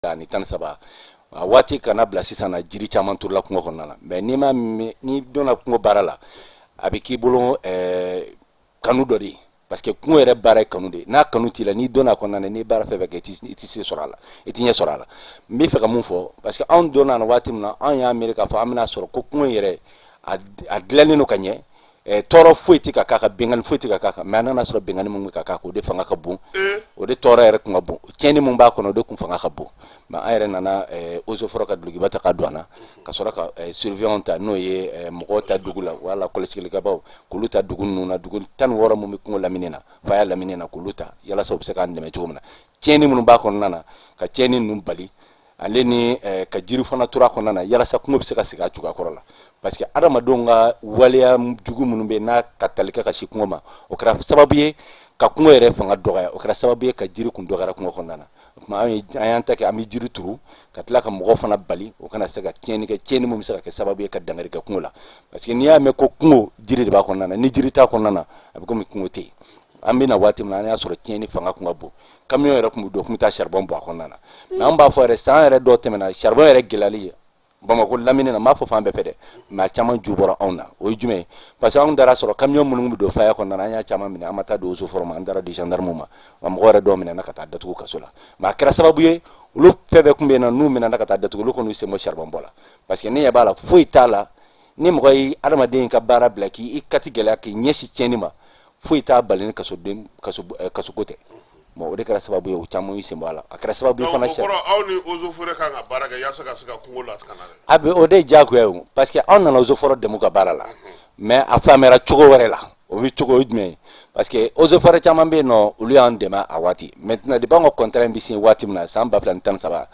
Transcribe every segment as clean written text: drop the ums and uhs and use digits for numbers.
2013, a waati kana bila sisan na, jiri caman turula kungo kɔnɔna na. Mais n'i ma, n'i donna kungo baara la, a bɛ k'i bolo kanu dɔ de ye, parce que kungo yɛrɛ baara ye kanu de ye. N'a kanu t'i la, n'i donna a kɔnɔna na, n'i baara fɛn fɛn kɛ, i ti se sɔrɔ a la, i ti ɲɛ sɔrɔ a la. N bɛ fɛ ka mun fɔ? Parce que anw donna na waati min na, anw y'a miiri k'a fɔ an bɛna sɔrɔ ko kungo in yɛrɛ a dilannen don ka ɲɛ, tɔɔrɔ foyi tɛ ka k'a kan, bɛnkanni foyi tɛ ka k'a kan. Mais an nana sɔrɔ bɛnkanni mun bɛ ka k'a kan, o de fanga ka bon, o de tɔɔrɔ yɛrɛ kun ka bon, tiɲɛni mun b'a kɔnɔ, o de kun fanga ka bon. Mais an yɛrɛ nana eaux et forêts ka dulokiba ta ka don an na, ka sɔrɔ ka surveillant ta, n'o ye mɔgɔw ta dugu la, wala kɔlɔsilikɛbaw, k'olu ta dugu ninnu na, dugu 16 mun bɛ kungo lamini na, faya lamini na, k'olu ta yalasa u bɛ se k'an dɛmɛ cogo min na, tiɲɛni minnu b'a kɔnɔna na, ka tiɲɛni ninnu bali, ale ni ka jiri fana turu a kɔnɔna na, yalasa kungo bɛ se ka segin a cogoya kɔrɔ la. Parce que adamadenw ka waleya jugu minnu bɛ yen n'a ka tali kɛ ka si kungo ma, o kɛra sababu ye ka kungo yɛrɛ fanga dɔgɔya, o kɛra sababu ye ka jiri kun dɔgɔyara kungo kɔnɔna na. O tuma an ye, an y'an ta kɛ, an bɛ jiri turu ka tila ka mɔgɔw fana bali o kana se ka tiɲɛni kɛ, tiɲɛni min bɛ se ka kɛ sababu ye ka dankari kɛ kungo la. Parce que n'i y'a mɛn ko kungo, jiri de b'a kɔnɔna na. Ni jiri t'a kɔnɔna na, a bɛ komi kungo tɛ yen. An bɛ na waati min na, an y'a sɔrɔ tiɲɛni fanga kun ka bon, camion yɛrɛ tun bɛ don, kun bɛ taa charbon bɔ a kɔnɔna na. Mais an b'a fɔ yɛrɛ, san yɛrɛ dɔw tɛmɛna, charbon yɛrɛ gɛlɛyali Bamakɔ lamini na, n b'a fɔ fan bɛɛ fɛ dɛ, mais a caman ju bɔra anw na. O ye jumɛn ye? Parce que anw taara sɔrɔ camion minnu bɛ don faya kɔnɔna na, an y'a caman minɛ, an ma taa don eaux et forêts ma, an taara di gendarme ma. Wa mɔgɔ yɛrɛ dɔw minɛna ka taa datugu kaso la. Mais a kɛra sababu ye, olu fɛn fɛn tun bɛ yen nɔ, n'u minɛna ka taa datugu, olu kɔni y'u sen bɔ charbon bɔ la, parce que ne ɲɛ b'a la, foyi t'a la. Ni mɔgɔ ye adamaden ka baara bila k'i kati gɛlɛya k'i ɲɛsin tiɲɛni ma, foyi t'a bali ni kasoden kaso kasoko tɛ. Bon, o de kɛra sababu ye o caman y'u sen bɔ a la. A kɛra sababu ye fana. O kɔrɔ, aw ni eaux et forêts kan ka baara kɛ yaasa ka se ka kungo lakana dɛ. A bɛ o de ye diyagoya ye o, parce que anw nana eaux et forêts dɛmɛ u ka baara la, mais a faamuyara cogo wɛrɛ la. O bɛ cogo o ye jumɛn ye? Parce que eaux et forêts caman bɛ yen nɔ, olu y'an dɛmɛ a waati. Maintenant, depuis an ka contrat in bɛ signé waati min na, san 2013,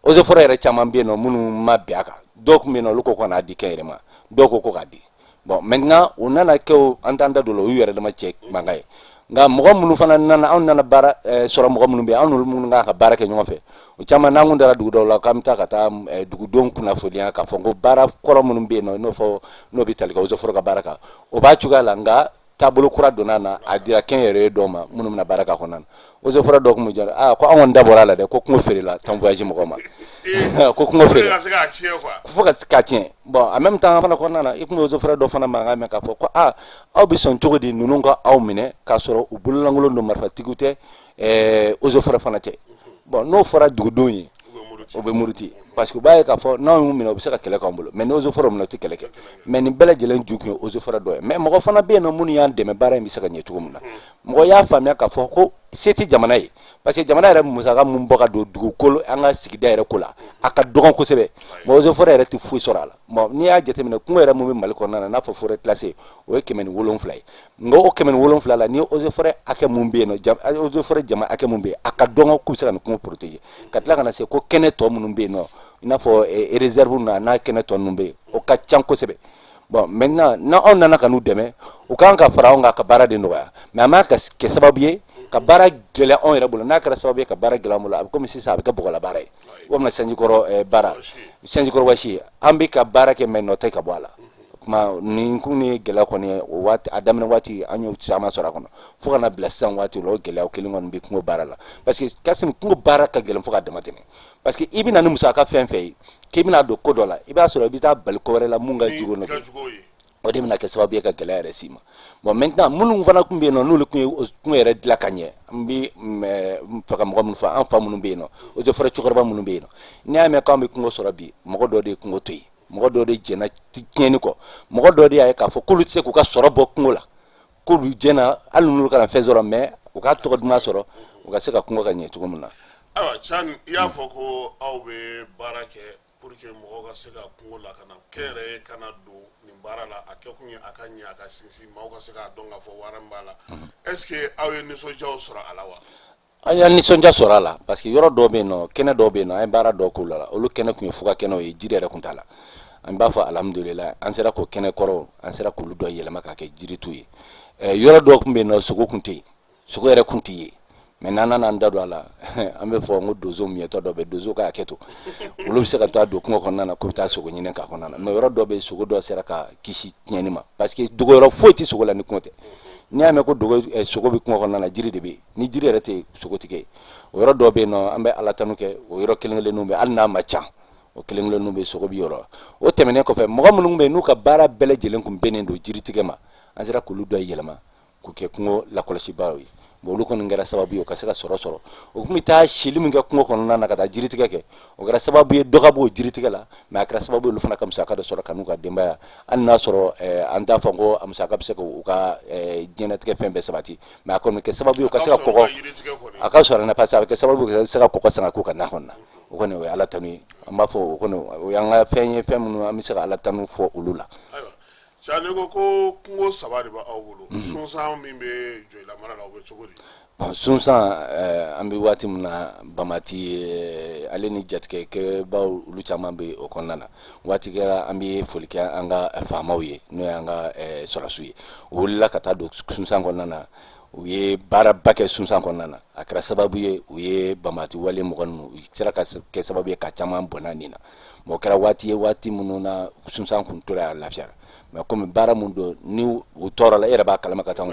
eaux et forêts yɛrɛ caman bɛ yen nɔ minnu ma bɛn a kan. Dɔw tun bɛ yen nɔ, olu ko kan'a di kɛnyɛrɛ ma, dɔw ko ko k'a di. Bon, maintenant, o nana kɛ o, an t'an da don o la, o y'u yɛrɛ dama cɛ mankan ye. Nka mɔgɔ minnu fana nana, anw nana baara sɔrɔ, mɔgɔ minnu bɛ yen, anw n'olu minnu kan ka baara kɛ ɲɔgɔn fɛ, o caman, n'an kun taara dugu dɔw la k'an bɛ taa ka taa dugudenw kunnafoniya k'a fɔ ko baara kɔrɔ minnu bɛ yen nɔ, n'o fɔ n'o bɛ tali kɛ eaux et forêts ka baara kan, o b'a cogoya la. Nka taabolo kura donna na, a dira kɛnyɛrɛye dɔw ma minnu bɛna baara k'a kɔnɔna na. Eaux et forêts dɔw tun bɛ jɔ, aa, ko an kɔni da bɔra a la dɛ, ko kungo feerela Tan Voyage mɔgɔw ma, ko kungo feere ka se k'a tiɲɛ quoi. Fo ka k'a tiɲɛ. Bon, en même temps fana kɔnɔna na, i tun bɛ eaux et forêts dɔ fana mankan mɛn k'a fɔ ko aa, aw bɛ sɔn cogo di ninnu ka aw minɛ k'a sɔrɔ u bololankolon don, marifatigiw tɛ, eaux et forêts fana tɛ? Bon, n'o fɔra dugudenw ye, o bɛ muruti, parce que u b'a ye k'a fɔ n'anw y'u minɛ, u bɛ se ka kɛlɛ k'an bolo. Mais ni eaux et forêts minɛ, u tɛ kɛlɛ kɛ. Mais nin bɛɛ lajɛlen ju tun ye eaux et forêts dɔ ye. Mais mɔgɔ fana bɛ yen nɔ minnu y'an dɛmɛ baara in bɛ se ka ɲɛ cogo min na. Mɔgɔ y'a faamuya k'a fɔ ko se tɛ jamana ye, parce que jamana yɛrɛ musaka mun bɔ ka don dugukolo, an ka sigida yɛrɛ ko la, a ka dɔgɔn kosɛbɛ. Mais eaux et forêts yɛrɛ tɛ foyi sɔrɔ a la. Bon, n'i y'a jateminɛ, kungo yɛrɛ mun bɛ Mali kɔnɔna na, n'a fɔ forêt classée, o ye 107 ye. Nka o 107 la, ni eaux et forêts hakɛ mun bɛ yen nɔ, eaux et forêts jama hakɛ mun bɛ yen, a ka dɔgɔn k'u bɛ se ka nin kungo protéger. Ka tila ka na se ko kɛnɛ tɔ minnu bɛ yen nɔ, i n'a fɔ réserve na n'a kɛnɛ tɔ ninnu bɛ yen, o ka ca kosɛbɛ. Bon, maintenant, n'anw nana ka n'u dɛmɛ, u kan ka fara anw kan ka baara de nɔgɔya. Mais a ma ka kɛ sababu ye ka baara gɛlɛya anw yɛrɛ bolo. N'a kɛra sababu ye ka baara gɛlɛya an bolo, a bɛ komi sisan a bɛ kɛ bɔgɔla baara ye walima sanjikɔrɔ baara, sanjikɔrɔ wɔsi ye. An bɛ ka baara kɛ, mais nɔ tɛ ka bɔ a la. Kuma nin kun ni gɛlɛya kɔni ye o waati, a daminɛ waati, an y'o caman sɔrɔ a kɔnɔ, fo ka na bila sisan waati la, o gɛlɛya kelen kɔni bɛ kungo baara la. Parce que Kassim, kungo baara ka gɛlɛn fo ka dama tɛmɛ, parce que i bɛ na ni musaka fɛn fɛn ye k'i bɛna don ko dɔ la, i b'a sɔrɔ i bɛ taa bali ko wɛrɛ la mun ka jugu n'o ye, o de bɛna kɛ sababu ye ka gɛlɛya yɛrɛ s'i ma. Bon, maintenant, minnu fana tun bɛ yen nɔ, n'olu tun ye kungo yɛrɛ dilan ka ɲɛ, n bɛ fɛ ka mɔgɔ minnu fɔ, an fa minnu bɛ yen nɔ, eaux et forêts cɛkɔrɔba minnu bɛ yen nɔ, n'i y'a mɛn k'an bɛ kungo sɔrɔ bi, mɔgɔ dɔ de ye kungo to yen, mɔgɔ dɔ de jɛnna tiɲɛni kɔ, mɔgɔ dɔ de y'a ye k'a fɔ k'olu tɛ se k'u ka sɔrɔ bɔ kungo la, k'olu jɛnna hali n'olu kana fɛn sɔrɔ, mais u ka tɔgɔ duman sɔrɔ, u ka se ka kungo ka ɲɛ cogo min na. Ayiwa Can, i y'a fɔ ko aw bɛ baara kɛ pour que mɔgɔw ka se ka kungo lakana, kɛnyɛrɛye kana don nin baara la. A kɛ kun ye a ka ɲɛ, a ka sinsin, maaw ka se k'a dɔn k'a fɔ wara min b'a la. Est ce que aw ye nisɔndiyaw sɔrɔ a la wa? An y'an nisɔndiya sɔrɔ a la, parce que yɔrɔ dɔw bɛ yen nɔ, kɛnɛ dɔw bɛ yen nɔ, an ye baara dɔw k'o la, olu kɛnɛ tun ye fuga kɛnɛw ye, jiri yɛrɛ tun t'a la. An b'a fɔ alhamdulilayi, an sera k'o kɛnɛ kɔrɔ, an sera k'olu dɔ yɛlɛma k'a kɛ jiritu ye. Yɔrɔ dɔw tun bɛ yen nɔ, sogo tun tɛ yen, sogo yɛrɛ tun tɛ yen. Mais n'an nana an da don a la, an bɛ fɔ n ko donso miɲɛtɔ dɔ bɛ, donso ka hakɛ to, olu bɛ se ka taa don kungo kɔnɔna na k'u bɛ taa sogo ɲini k'a kɔnɔna na. Mais yɔrɔ dɔ bɛ yen, sogo dɔ sera ka kisi tiɲɛni ma, parce que dogoyɔrɔ foyi tɛ sogo la ni kungo tɛ. N'i y'a mɛn ko dogo, sogo bɛ kungo kɔnɔna na, jiri de bɛ yen. Ni jiri yɛrɛ tɛ yen, sogo tɛ kɛ yen. O yɔrɔ dɔw bɛ yen nɔ, an bɛ Ala tanu kɛ o yɔrɔ kelen kelenninw bɛ, hali n'a ma ca, o kelen kelenninw bɛ, sogo bɛ yɔrɔ. O tɛmɛnen kɔfɛ, mɔgɔ minnu bɛ yen n'u ka baara bɛɛ lajɛlen kun bɛnnen don jiritigɛ ma, an sera k'olu dɔ yɛlɛma k'u kɛ kungo lakɔlɔsibaaw ye. Bon, olu kɔni kɛra sababu ye o ka se ka sɔrɔ sɔrɔ. O tun bɛ taa sili min kɛ kungo kɔnɔna na ka taa jiritigɛ kɛ, o kɛra sababu ye dɔ ka bɔ o jiritigɛ la, mais a kɛra sababu ye olu fana ka musaka dɔ sɔrɔ ka n'u ka denbaya, hali n'a sɔrɔ an t'a fɔ ko a musaka bɛ se k'u ka diɲɛlatigɛ fɛn bɛɛ sabati, mais a kɔni bɛ kɛ sababu ye u ka se ka kɔgɔ, a ka sɔrɔ na, parce que a bɛ kɛ sababu ye ka se ka kɔgɔ san ka k'u ka na kɔnɔ na. O kɔni, o ye Ala tanu ye. An b'a fɔ o kɔni, o y'an ka fɛn ye, fɛn minnu an bɛ se ka Ala tanu fɔ olu la. Ayiwa, n'i ko ko kungo saba de b'aw bolo, sunsan min bɛ Joyila mara la, o bɛ cogo di? Bon, sunsan, an bɛ waati min na, Bamati ale ni jatigɛkɛbaw, olu caman bɛ o kɔnɔna na. Waati kɛra, an bɛ foli kɛ an ka faamaw ye, n'o y'an ka sɔrɔdasiw ye. U wulila ka taa don sunsan kɔnɔna na, u ye baaraba kɛ sunsan kɔnɔna na. A kɛra sababu ye u ye Bamati wale mɔgɔ ninnu, u sera ka kɛ sababu ye ka caman bɔnna nin na. Bon, o kɛra waati ye, waati minnu na sunsan kun tora a lafiyara. Mais komi baara mun don, ni u tɔɔrɔla, e yɛrɛ b'a kalama ka taa,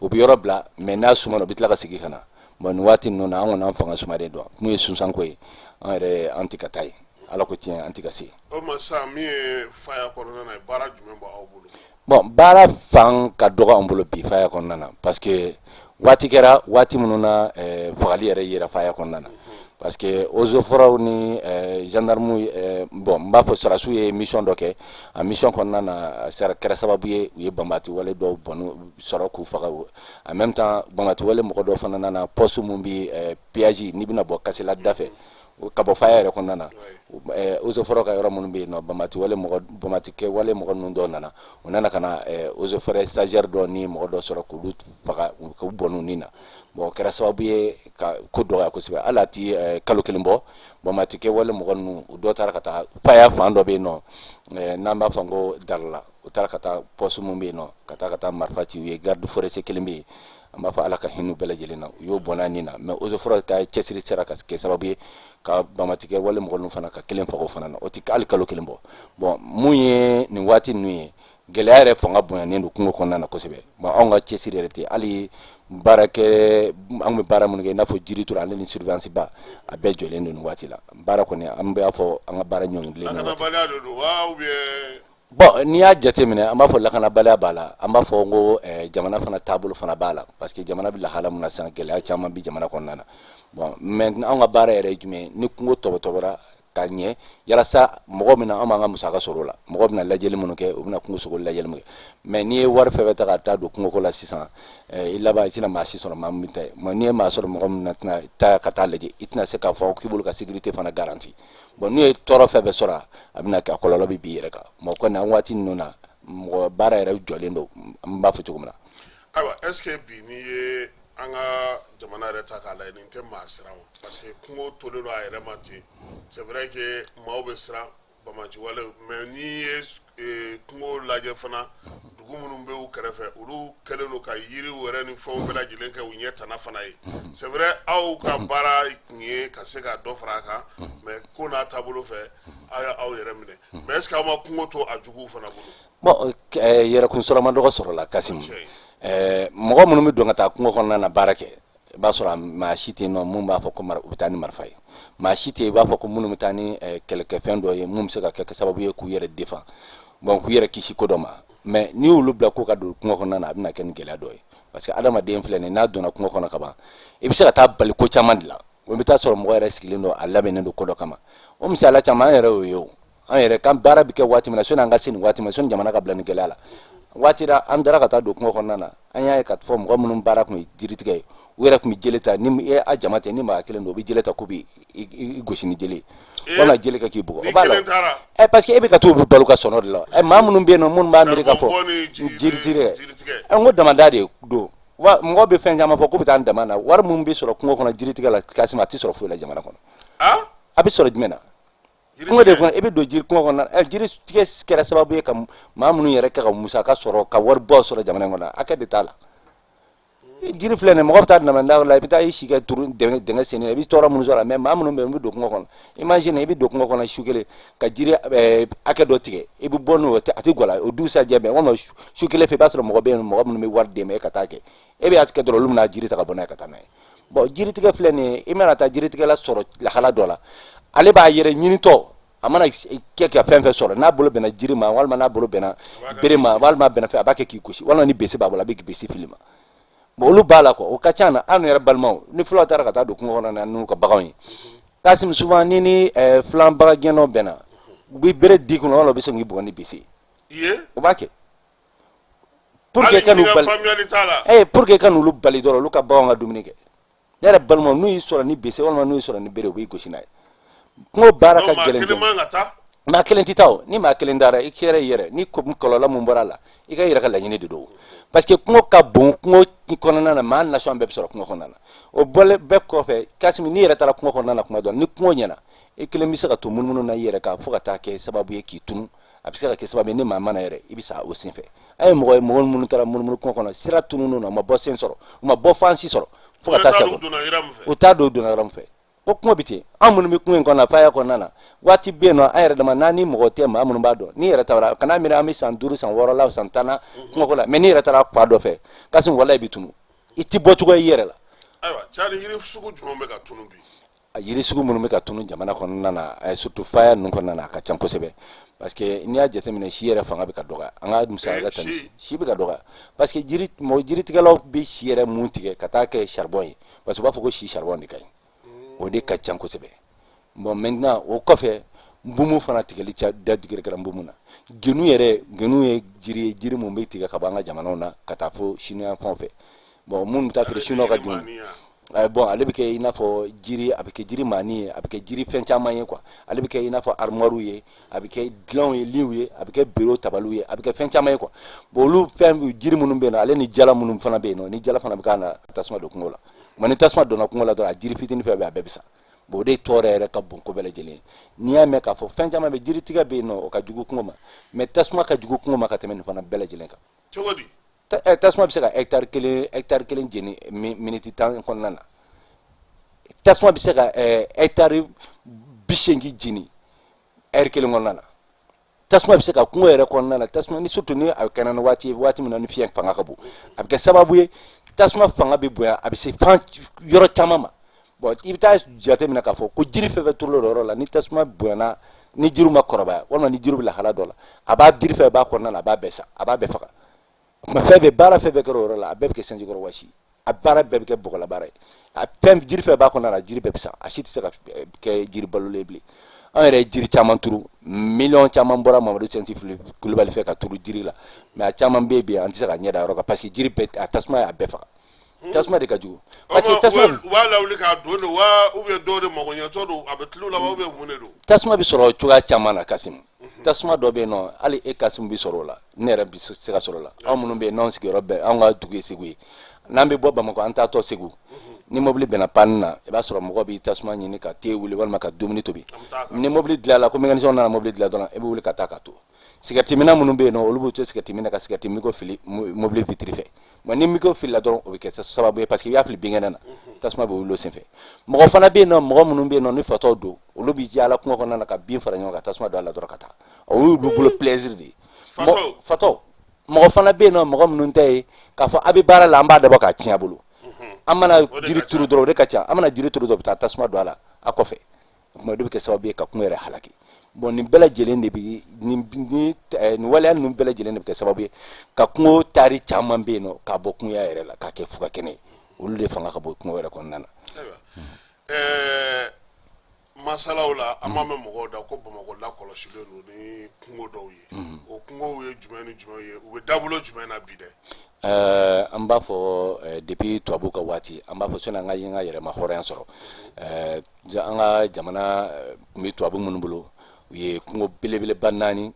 u bɛ yɔrɔ bila, mais n'a sumana, u bɛ tila ka segin ka na. Bon, nin waati ninnu na, an kɔni, an fanga sumalen don. Mun ye sunsanko ye, an yɛrɛ, an tɛ ka taa yen. Ala ko tiɲɛ, an tɛ ka se. O ma sisan, min ye faya kɔnɔna na ye, baara jumɛn b'aw bolo? Bon, baara fan ka dɔgɔ an bolo bi faya kɔnɔna na, parce que waati kɛra, waati minnu na fagali yɛrɛ yera faya kɔnɔna na, parce que eaux et forêts ni gendarme, bon, n b'a fɔ sɔrɔdasiw ye mission dɔ kɛ. A mission kɔnɔna na, a kɛra sababu ye u ye banbati wale dɔw bɔnnu sɔrɔ k'u faga. En même temps, banbati wale mɔgɔ dɔw fana nana poste mun bi péage, n'i bɛna bɔ Kasela da fɛ ka bɔ faya yɛrɛ kɔnɔna na, eaux et forêts ka yɔrɔ minnu bɛ yen nɔ, banbati wale mɔgɔ, banbati kɛ wale mɔgɔ ninnu dɔw nana, u nana ka na eaux et forêts stagiaire dɔ ni mɔgɔ dɔ sɔrɔ k'olu faga, k'u bɔn'u ni na. Bon, o kɛra sababu ye ka ko dɔgɔya kosɛbɛ. Hali a ti kalo kelen bɔ, banbati kɛ wale mɔgɔ ninnu, u dɔ taara ka taa faya fan dɔ bɛ yen nɔ, n'an b'a fɔ ko Darala. U taara ka taa poste mun bɛ yen nɔ, ka taa marifa ci u ye. Garde forestier kelen bɛ yen, an b'a fɔ Ala ka hinɛ bɛɛ lajɛlen na, u y'o bɔnna nin na. Mais eaux et forêts ka cɛsiri sera ka kɛ sababu ye ka banbatikɛ wale mɔgɔ ninnu fana ka kelen faga o fana na. O ti hali kalo kelen bɔ. Bon, mun ye nin waati ninnu ye, gɛlɛya yɛrɛ fanga bonyanen don kungo kɔnɔna na kosɛbɛ. Bon, anw ka cɛsiri yɛrɛ tɛ hali baara kɛ. An bɛ baara minnu kɛ, i n'a fɔ jiri turu ale ni surveillance ba, a bɛɛ jɔlen don nin waati la. Baara kɔni, an b'a fɔ an ka baara ɲɔngirilen don. Lakanabaliya de don wa, ou bien? Bon, n'i y'a jateminɛ, an b'a fɔ lakanabaliya b'a la, an b'a fɔ ko jamana fana taabolo fana b'a la, parce que jamana bɛ lahala min na sisan, gɛlɛya caman bɛ jamana kɔnɔna na. Bon, maintenant, anw ka baara yɛrɛ ye jumɛn ye? Ni kungo tɔbɔtɔbɔra ka ɲɛ, yalasa mɔgɔ min na, an b'an ka musaka sɔrɔ o la, mɔgɔ bɛna lajɛli minnu kɛ, u bɛna kungo sogo lajɛli min kɛ. Mais n'i ye wari fɛn fɛn ta ka taa don kungoko la sisan, i laban i tɛna maa si sɔrɔ maa min ta ye. Mais n'i ye maa sɔrɔ, mɔgɔ min na tɛna taa ka taa lajɛ, i tɛna se k'a fɔ k'i bolo ka sécurité fana garantie. Bon, n'u ye tɔɔrɔ fɛn fɛn sɔrɔ, a bɛna kɛ a kɔlɔlɔ bɛ b'i yɛrɛ kan. Mɔgɔ kɔni, an waati ninnu na, mɔgɔ baara yɛrɛ jɔlen don, an b'a fɔ cogo min na. Ayiwa, est ce que bi, n'i ye an ka jamana yɛrɛ ta k'a lajɛ, nin tɛ maa siran o? Parce que kungo tolen don a yɛrɛ ma ten. C'est vrai que maaw bɛ siran bamaci wale, mais n'i ye kungo lajɛ fana, dugu minnu bɛ u kɛrɛfɛ, olu kɛlen don ka yiriw yɛrɛ ni fɛnw bɛɛ lajɛlen kɛ u ɲɛ tana fana ye. C'est vrai, aw ka baara kun ye ka se ka dɔ fara a kan, mais ko n'a taabolo fɛ, aw y'aw yɛrɛ minɛ. Mais est ce que aw ma kungo to a juguw fana bolo? Bon, yɛrɛkun sɔrɔ ma dɔgɔ sɔrɔ la, Kasimu. Mɔgɔ minnu bɛ don ka taa kungo kɔnɔna na baara kɛ, i b'a sɔrɔ maa si tɛ yen nɔ mun b'a fɔ ko u bɛ taa ni marifa ye. Maa si tɛ yen i b'a fɔ ko minnu bɛ taa ni kɛlɛkɛfɛn dɔ ye mun bɛ se ka kɛ sababu ye k'u yɛrɛ défend, bon, k'u yɛrɛ kisi ko dɔ ma. Mais n'i y'olu bila ko ka don kungo kɔnɔna na, a bɛna kɛ ni gɛlɛya dɔ ye, parce que adamaden filɛ nin ye, n'a donna kungo kɔnɔ ka ban, i bɛ se ka taa bali ko caman de la. O bɛ taa sɔrɔ mɔgɔ yɛrɛ sigilen don, a labɛnnen don ko dɔ kama. O misaliya caman, an yɛrɛ y'o ye. O an yɛrɛ kan, baara bɛ kɛ waati min na, sɔnni an ka se nin waati ma, sɔnni jamana ka bila nin gɛlɛya la, waati la an taara ka taa don kungo kɔnɔna na, an y'a ye ka fɔ mɔgɔ minnu baara tun ye jiritigɛ ye, u yɛrɛ tun bɛ jele ta. Ni e a jama tɛ, ni maa kelen don, u bɛ jele ta k'u bɛ i gosi ni jele ye, walima jele kɛ k'i bugɔ. O b'a la ɛ, parce que e bɛ ka t'o balo ka sɔnɔ de la. Ɛ, maa minnu bɛ yen nɔ, minnu b'a miiri k'a fɔ jiri tigɛ, ɛ, n ko damada de don wa. Mɔgɔ bɛ fɛn caman fɔ k'u bɛ taa dama na. Wari min bɛ sɔrɔ kungo kɔnɔ jiritigɛ la, Kasima, a tɛ sɔrɔ foyi la jamana kɔnɔ. A bɛ sɔrɔ jumɛn na? Kungo de kɔnɔ, i bɛ don jiri kungo kɔnɔ. Ɛ, jiri tigɛ kɛra sababu ye ka maa minnu yɛrɛ kɛ ka musaka sɔrɔ, ka waribaw sɔrɔ jamana in kɔnɔ, hakɛ de t'a la. Jiri filɛ nin ye, mɔgɔ bɛ taa damanda la, i bɛ taa i si kɛ turu dingɛ senni na, i bɛ tɔɔrɔ minnu sɔrɔ a la. Mais maa minnu bɛ yen, u bɛ don kungo kɔnɔ, imagine i bɛ don kungo kɔnɔ su kelen ka jiri hakɛ dɔ tigɛ, i bɛ bɔ n'o ye, a tɛ gɔla o dugusajɛ bɛɛ, walima su kelen fɛ, i b'a sɔrɔ mɔgɔ bɛ yen, mɔgɔ minnu bɛ wari d'e ma e ka taa kɛ, e bɛ a tigɛ dɔrɔn, olu bɛna jiri ta ka bɔ n'a ye ka taa n'a ye. Bon, jiritigɛ filɛ nin ye, i mana taa jiritigɛla sɔrɔ lahala dɔ la, ale b'a yɛrɛ ɲinitɔ, a mana kɛ ka fɛn fɛn sɔrɔ, n'a bolo bɛnna jiri ma, walima n'a bolo bɛnna bere ma, walima bɛnna fɛn, a b'a kɛ k'i gosi, walima ni bese b'a bolo, a bɛ bese fili ma. Bon, olu b'a la quoi, o ka ca na. An yɛrɛ balimaw ni fulaw taara ka taa don kungo kɔnɔ na n'u ka baganw ye, Kasim, souvent ni filan bagan gɛnnaw bɛnna, u bɛ bere di kɔnɔ, walima u bɛ se k'i bugɔ ni bese ye. O b'a kɛ pour que ka n'u bali. Faamuyali t'a la. Pour que ka n'olu bali dɔrɔn, olu ka baganw ka dumuni kɛ. Ne yɛrɛ balimaw, n'u y'i sɔrɔ ni bese, walima n'u y'i sɔrɔ ni bere, u b'i gosi n'a ye. Kungo baara ka maa gɛlɛn kelen dɔɔni. Man ka taa. Maa kelen tɛ taa o. Ni maa kelen taara, i kɛra i yɛrɛ ni kɔlɔlɔ mun bɔra a la, i ka i yɛrɛ ka laɲini de don, parce que kungo ka bon. Kungo kɔnɔna na, maa nasɔn bɛɛ bɛ sɔrɔ kungo kɔnɔna na. O bɔlen bɛɛ kɔfɛ, Kasimi, n'i yɛrɛ taara kungo kɔnɔna na kuma dɔ la, ni kungo ɲɛna, i kelen bɛ se ka to munumunu na i yɛrɛ kan fo ka taa kɛ sababu ye k'i tunu. A bɛ se ka kɛ sababu ye, ni maa mana yɛrɛ, i bɛ sa o senfɛ. An ye mɔgɔ ye, mɔgɔ minnu taara munumunu kungo kɔnɔ, sira tunun na, u ma bɔ sen sɔrɔ, u ma bɔ fan si sɔrɔ fo ka taa se a kɔnɔ. Donna yira min fɛ. U t'a dɔn u donna yɔrɔ min fɛ ko kungo bɛ ten. An minnu bɛ kungo in kɔnɔ na, faya kɔnɔna na, waati bɛ yen nɔ, an yɛrɛ dama n'an ni mɔgɔ tɛ, maa minnu b'a dɔn, n'i yɛrɛ taara, kana miiri an bɛ san 5, san 6 la, san 10 na kungo ko la, mais n'i yɛrɛ taara fa dɔ fɛ, Kasim, walayi, i bɛ tunu, i ti bɔ cogoya i yɛrɛ la. Ayiwa, Cani, yiri sugu jumɛn bɛ ka tunu bi? A yiri sugu minnu bɛ ka tunu jamana kɔnɔna na, surtout faya ninnu kɔnɔna na, a ka ca kosɛbɛ, parce que n'i y'a jateminɛ, si yɛrɛ fanga bɛ ka dɔgɔya. An ka misaliya ta ni si. Si bɛ ka dɔgɔya, parce que jiri, mɔgɔ jiritigɛlaw bɛ si yɛrɛ mun tigɛ ka taa kɛ charbon ye, parce que u b'a fɔ ko si charbon de ka ɲi, o de ka ca kosɛbɛ. Bon, maintenant, o kɔfɛ, nbumu fana tigɛli ca, da digiri kɛra nbumu na. Genu yɛrɛ, genu ye jiri ye, jiri mun bɛ tigɛ ka bɔ an ka jamanaw na ka taa fo siniya fan fɛ. Bon, minnu bɛ taa feere siniwaw ka genu. Bon, ale bɛ kɛ i n'a fɔ jiri, a bɛ kɛ jiri maani ye, a bɛ kɛ jiri fɛn caman ye quoi. Ale bɛ kɛ i n'a fɔ armoire ye, a bɛ kɛ dilanw ye, liw ye, a bɛ kɛ bureau tabaliw ye, a bɛ kɛ fɛn caman ye quoi. Bon, olu fɛn jiri minnu bɛ yen nɔ, ale ni jala minnu fana bɛ yen nɔ, ni jala fana bɛ k'a na tasuma don kungo la. Mais ni tasuma donna kungo la dɔrɔn, a jiri fitinin fɛn bɛɛ, a bɛɛ bɛ sa. Bon, o de tɔɔrɔ yɛrɛ ka bon ko bɛɛ lajɛlen ye. N'i y'a mɛn k'a fɔ fɛn caman bɛ, jiritigɛ bɛ yen nɔ, o ka jugu kungo ma, mais tasuma ka jugu kungo ma ka tɛmɛ nin fana bɛɛ lajɛlen kan. Cogo di? Tasuma bɛ se ka hectare 1 jeni miniti 10 kɔnɔna na. Tasuma bɛ se ka hectare 80 jeni heure kelen kɔnɔna na. Tasuma bɛ se ka kungo yɛrɛ kɔnɔna na, tasuma ni surtout ni a kɛra ni waati ye, waati min na ni fiɲɛ fanga ka bon, a bɛ kɛ sababu ye tasuma fanga bɛ bonya, a bɛ se fan yɔrɔ caman ma. Bon, i bɛ taa jate minɛ k'a fɔ ko jiri fɛn fɛn turulen don yɔrɔ la, ni tasuma bonyana, ni jiriw ma kɔrɔbaya, walima ni jiriw bɛ lahala dɔ la, a b'a jiri fɛn b'a kɔnɔna na, a b'a bɛɛ sa, a b'a bɛɛ faga. O tuma fɛn bɛɛ, baara fɛn fɛn kɛra o yɔrɔ la, a bɛɛ bɛ kɛ sanjikɔrɔ wɔsi, a baara bɛɛ bɛ kɛ bɔgɔla baara ye. A fɛn jiri fɛn b'a kɔnɔna na, jiri bɛɛ bɛ sa, a si tɛ se ka kɛ jiri balolen bilen. An yɛrɛ ye jiri caman turu, miliyɔn caman bɔra Mamadu Sɛnsi Kulubali fɛ ka turu jiri la, mais a caman bɛ yen bi, an tɛ se ka ɲɛ da yɔrɔ kan, parce que jiri bɛɛ, a tasuma y'a bɛɛ faga. Tasuma de ka jugu, parce que tasuma U b'a lawuli k'a don de wa, ou bien dɔw de magoɲɛtɔ don, a bɛ tulu la wa, ou bien mun de don? Tasuma bɛ sɔrɔ cogoya caman na, Kasimu. Tasuma dɔ bɛ yen nɔ, hali e Kasimu bɛ sɔrɔ o la, ne yɛrɛ bɛ se ka sɔrɔ o la. Anw minnu bɛ yen n'anw sigiyɔrɔ bɛɛ, anw ka dugu ye Segu ye, n'an bɛ bɔ Bamakɔ, an taatɔ Segu, ni mobili bɛnna panne na, i b'a sɔrɔ mɔgɔ b'i tasuma ɲini ka te wuli walima ka dumuni tobi. Ni mobili dilanla, ko mécanicien nana mobili dilan dɔrɔn, e bɛ wuli ka taa ka to sigarɛti minna minnu bɛ yen nɔ, olu b'u to sigarɛti minna ka sigarɛti miko fili mobili vitre fɛ. Mais ni miko filila dɔrɔn, o bɛ kɛ sababu ye, parce que i b'a fili binkɛnɛ na, tasuma bɛ wuli o senfɛ. Mɔgɔ fana bɛ yen nɔ, mɔgɔ minnu bɛ yen nɔ ni fatɔw don, olu bɛ yaala kungo kɔnɔna na ka bin fara ɲɔgɔn kan, tasuma don a la dɔrɔn ka taa, o y'olu bolo plaisir de ye. Fatɔw. Mɔgɔ fana bɛ yen nɔ, mɔgɔ minnu tɛ ye k'a fɔ a bɛ baara la, an b'a dabɔ k'a tiɲɛ a bolo. An mana jiri turu dɔrɔn, o de ka ca, an mana jiri turu dɔrɔn, u bɛ taa tasuma don a la a kɔfɛ. O tuma o de bɛ kɛ sababu ye ka kungo yɛrɛ halaki. Bon, nin bɛɛ lajɛlen de bɛ nin waleya ninnu bɛɛ lajɛlen de bɛ kɛ sababu ye ka kungo taari caman bɛ yen nɔ k'a bɔ kungoya yɛrɛ la k'a kɛ fuga kɛnɛ ye. Olu de fanga ka bon kungo yɛrɛ kɔnɔna na. Ayiwa, masalaw la, an b'a mɛn mɔgɔw da ko Bamakɔ lakɔlɔsilen don ni kungo dɔw ye. O kungow ye jumɛn ni jumɛn ye? U bɛ dabolo jumɛn na bi dɛ? An b'a fɔ depuis tubabu ka waati, an b'a fɔ sani an ka yen ka yɛrɛma hɔrɔnya sɔrɔ, an ka jamana tun bɛ tubabu minnu bolo, u ye kungo belebeleba naani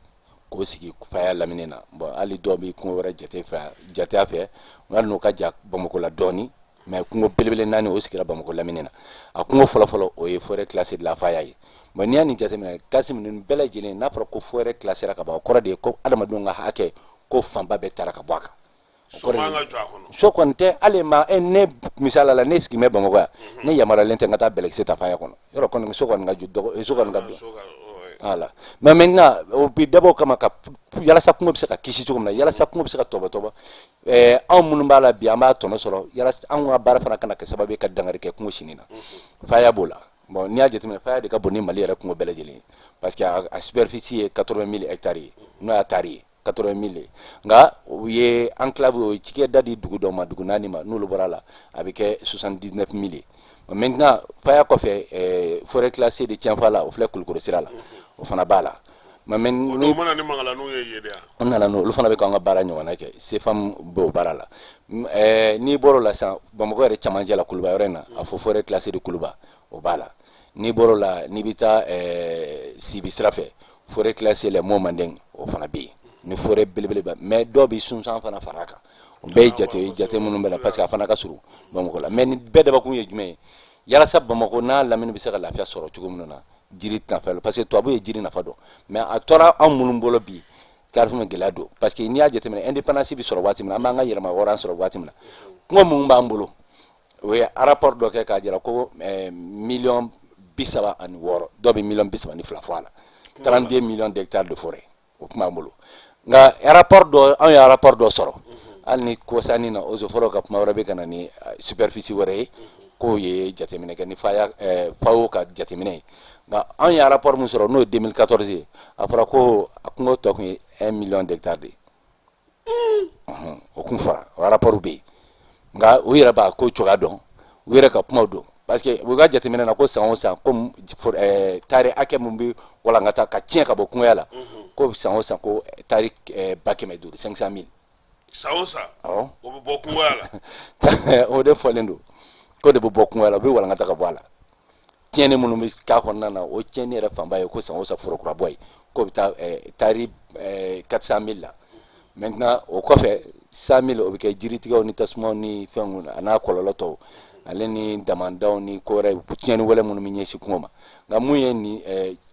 k'o sigi faya lamini na. Bon, hali dɔw bɛ kungo wɛrɛ jate fɛ, jate a fɛ, hali n'o ka jan Bamakɔ la dɔɔni, mais kungo belebele naani o sigira Bamakɔ lamini na. A kungo fɔlɔfɔlɔ, o ye forêt classée de la Faya ye. Bon, n'i y'a nin jateminɛ, Kasimu, nin bɛɛ lajɛlen, n'a fɔra ko forêt classée ka ban, o kɔrɔ de ye ko adamadenw ka hakɛ ko fanba bɛɛ taara ka bɔ a kan. So man ka jɔ a kɔnɔ. So kɔni tɛ hali ma ne misali la, ne sigi bɛ Bamakɔ yan, ne yamaruyalen tɛ n ka taa bɛlɛkisɛ ta faya kɔnɔ yɔrɔ kɔni. So kɔni ka jɔ dɔgɔ, so kɔni ka So ka ouais. Voilà. Mais maintenant, o bi dabɔ o kama ka yalasa kungo bɛ se ka kisi cogo min na, yalasa kungo bɛ se ka tɔbɔtɔbɔ, anw minnu b'a la bi, an b'a tɔnɔ sɔrɔ, yalasa anw ka baara fana kana kɛ sababu ye ka dankari kɛ kungo sini na. Faya b'o la. Bon, n'i y'a jateminɛ, faya de ka bon ni Mali yɛrɛ kungo bɛɛ lajɛlen ye, parce que a superficie ye 80 000 hectares ye, n'o y'a taari ye 80 000 ye. Nka u ye enclave, o ye cikɛda di dugu dɔw ma, dugu naani ma, n'olu bɔra a la, a bɛ kɛ 79 000 ye. Maintenant, faya kɔfɛ, forêt classée de Tienfala, o filɛ Kulukoro sira la, o fana b'a la. Mais O ni don mana ni mangalaniw ye yen de yan. An nana n'o, olu fana bɛ k'an ka baara ɲɔgɔnna kɛ, CFAM b'o baara la. N'i bɔr'o la sisan, Bamakɔ yɛrɛ camancɛ la, Kuluba yɔrɔ in na, a fɔ forêt classée de Kuluba, o b'a la. N'i bɔr'o la, n'i bɛ taa Sibi sira fɛ, forêt classée les Monts Mandeng, o fana bɛ yen ni forêt belebeleba. Mais dɔw bɛ Sunsan fana fara a kan. O bɛɛ ye jate minnu bɛ na, parce que a fana ka surun Bamakɔ la. Mais ni bɛɛ dabakun ye jumɛn ye? Yalasa Bamakɔ n'a lamini bɛ se ka lafiya sɔrɔ cogo min na jiri nafa la, parce que tubabu ye jiri nafa dɔn, mais a tora anw minnu bolo bi, karifin gɛlɛya don. Parce que n'i y'a jateminɛ, indépendance bɛ sɔrɔ waati min na, an b'an ka yɛlɛma hɔrɔn sɔrɔ waati min na, kungo minnu b'an bolo, o ye rapport dɔ kɛ k'a jira ko miliyɔn 36, dɔw bɛ miliyɔn 32 fɔ a la, 32 millions d'hectares de forêt, o tun b'an bolo. Nka rapport dɔ, anw ye rapport dɔ sɔrɔ hali ni kɔsanni na, eaux et forêts ka kuma wɛrɛ bɛ ka na ni superficie wɛrɛ ye, k'o ye jateminɛ kɛ ni faya FAO ka jateminɛ ye. Nka anw ye rapport min sɔrɔ, n'o ye 2014 ye, a fɔra ko a kungo tɔ tun ye 1 million d'hectares de ye. O kun fɔra, o rapport bɛ yen. Nka u yɛrɛ b'a ko cogoya dɔn, u yɛrɛ ka kumaw dɔn, parce que u ka jateminɛ na ko san o san, ko taari hakɛ mun bɛ walankata ka tiɲɛ ka bɔ kungoya la, ko san o san ko taari 500 000, 500 000. San o san? Awɔ. O bɛ bɔ kungoya la? O de fɔlen don ko de bɛ bɔ kungoya la, u bɛ walankata ka bɔ a la. Tiɲɛni minnu bɛ k'a kɔnɔna na, o tiɲɛni yɛrɛ fanba ye ko san o san foro kura bɔ ye, k'o bɛ taa taari 400 000 la. Maintenant, o kɔfɛ, 100 000, o bɛ kɛ jiritigɛw ni tasumaw ni fɛnw a n'a kɔlɔlɔ tɔw, ale ni damandaw ni ko wɛrɛ, tiɲɛni wɛrɛ minnu bɛ ɲɛsin kungo ma. Nka mun ye nin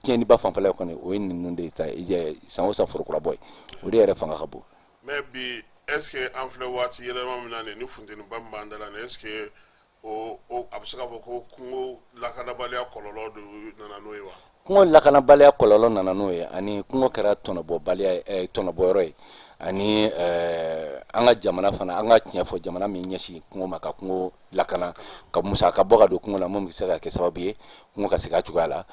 tiɲɛniba fanfɛla ye kɔni, o ye ninnu de ta ye, san o san foro kura bɔ ye, o de yɛrɛ fanga ka bon. Mais bi, est ce que an filɛ waati yɛlɛma min na nin, ni funteniba min b'an da la nin, est ce que o a bɛ se k'a fɔ ko kungo lakanabaliya kɔlɔlɔ de nana n'o ye wa? Kungo lakanabaliya kɔlɔlɔ nana n'o ye, ani kungo kɛra tɔnɔbɔbaliya, tɔnɔbɔyɔrɔ ye, ani an ka jamana fana, an ka tiɲɛ fɔ, jamana min ɲɛsin kungo ma, ka kungo lakana, ka musaka bɔ ka don kungo la, mun bɛ se ka kɛ sababu ye kungo ka segin a cogoya la,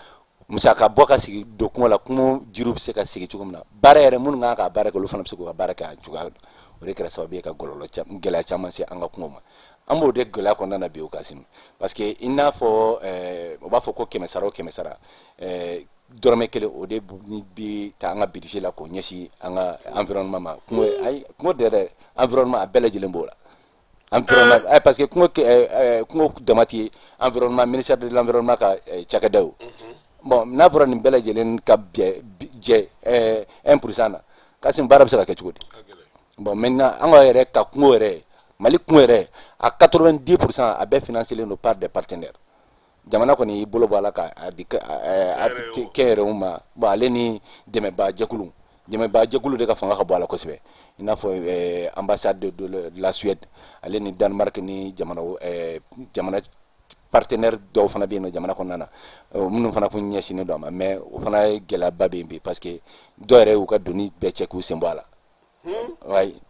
musaka bɔ ka sigi don kungo la, kungo jiriw bɛ se ka sigi cogo min na, baara yɛrɛ minnu kan ka baara kɛ, olu fana bɛ se k'u ka baara kɛ a cogoya la. O de kɛra sababu ye ka gɔlɔlɔ gɛlɛya caman se an ka kungo ma. An b'o de gɛlɛya kɔnɔna na bi, o Kasimu, parce que i n'a fɔ u b'a fɔ ko kɛmɛ sara o kɛmɛ sara, dɔrɔmɛ 1, o de bi ta an ka budget la k'o ɲɛsin an ka environnement ma. Kungo, ayi, kungo de yɛrɛ, environnement a bɛɛ lajɛlen b'o la, environnement, parce que kungo dama ti environnement, ministère de l'Environnement ka cakɛda ye. Bon, n'a fɔra nin bɛɛ lajɛlen ka bɛn jɛ 1% na, Kasimu, baara bɛ se ka kɛ cogo di? Bon, maintenant, an ka yɛrɛ ka kungo yɛrɛ, Mali kungo yɛrɛ, a 90%, a bɛɛ financé len don par des partenaires. Jamana kɔni y'i bolo bɔ a la ka a di kɛnyɛrɛyew ma. Bon, ale ni dɛmɛbaa jɛkulu, dɛmɛbaa jɛkulu de ka fanga ka bɔ a la kosɛbɛ, i n'a fɔ ambassade de la Suède, ale ni Danemark, ni jamana partenaire dɔw fana bɛ yen nɔ jamana kɔnɔna na, minnu fana kun ɲɛsinnen don a ma. Mais o fana ye gɛlɛyaba bɛ yen bi, parce que dɔw yɛrɛ y'u ka doni bɛɛ cɛ k'u sen bɔ a la. Wayi,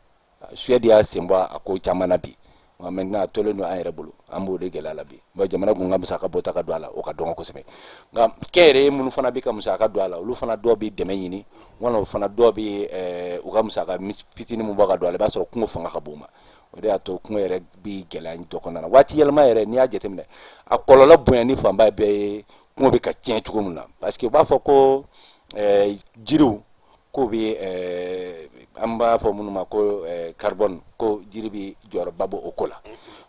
Suède y'a sen bɔ a ko caman na bi. Maintenant, a tolen don an yɛrɛ bolo, an b'o de gɛlɛya la bi. Bon, jamana kun ka musaka bɔta ka don a la, o ka dɔgɔ kosɛbɛ. Nka kɛnyɛrɛye minnu fana bɛ ka musaka don a la, olu fana dɔw bɛ dɛmɛ ɲini, walima o fana dɔw bɛ u ka musaka fitinin min bɔ ka don a la, i b'a sɔrɔ kungo fanga ka bon u ma. O de y'a to kungo yɛrɛ bi gɛlɛya dɔ kɔnɔna na. Waati yɛlɛma yɛrɛ, n'i y'a jateminɛ, a kɔlɔlɔ bonya ni fanba bɛɛ ye kungo bɛ ka tiɲɛ cogo min na, parce que u b'a fɔ ko jiriw k'o bɛ, an b'a fɔ minnu ma ko carbone, ko jiri bɛ jɔyɔrɔba bɔ o ko la.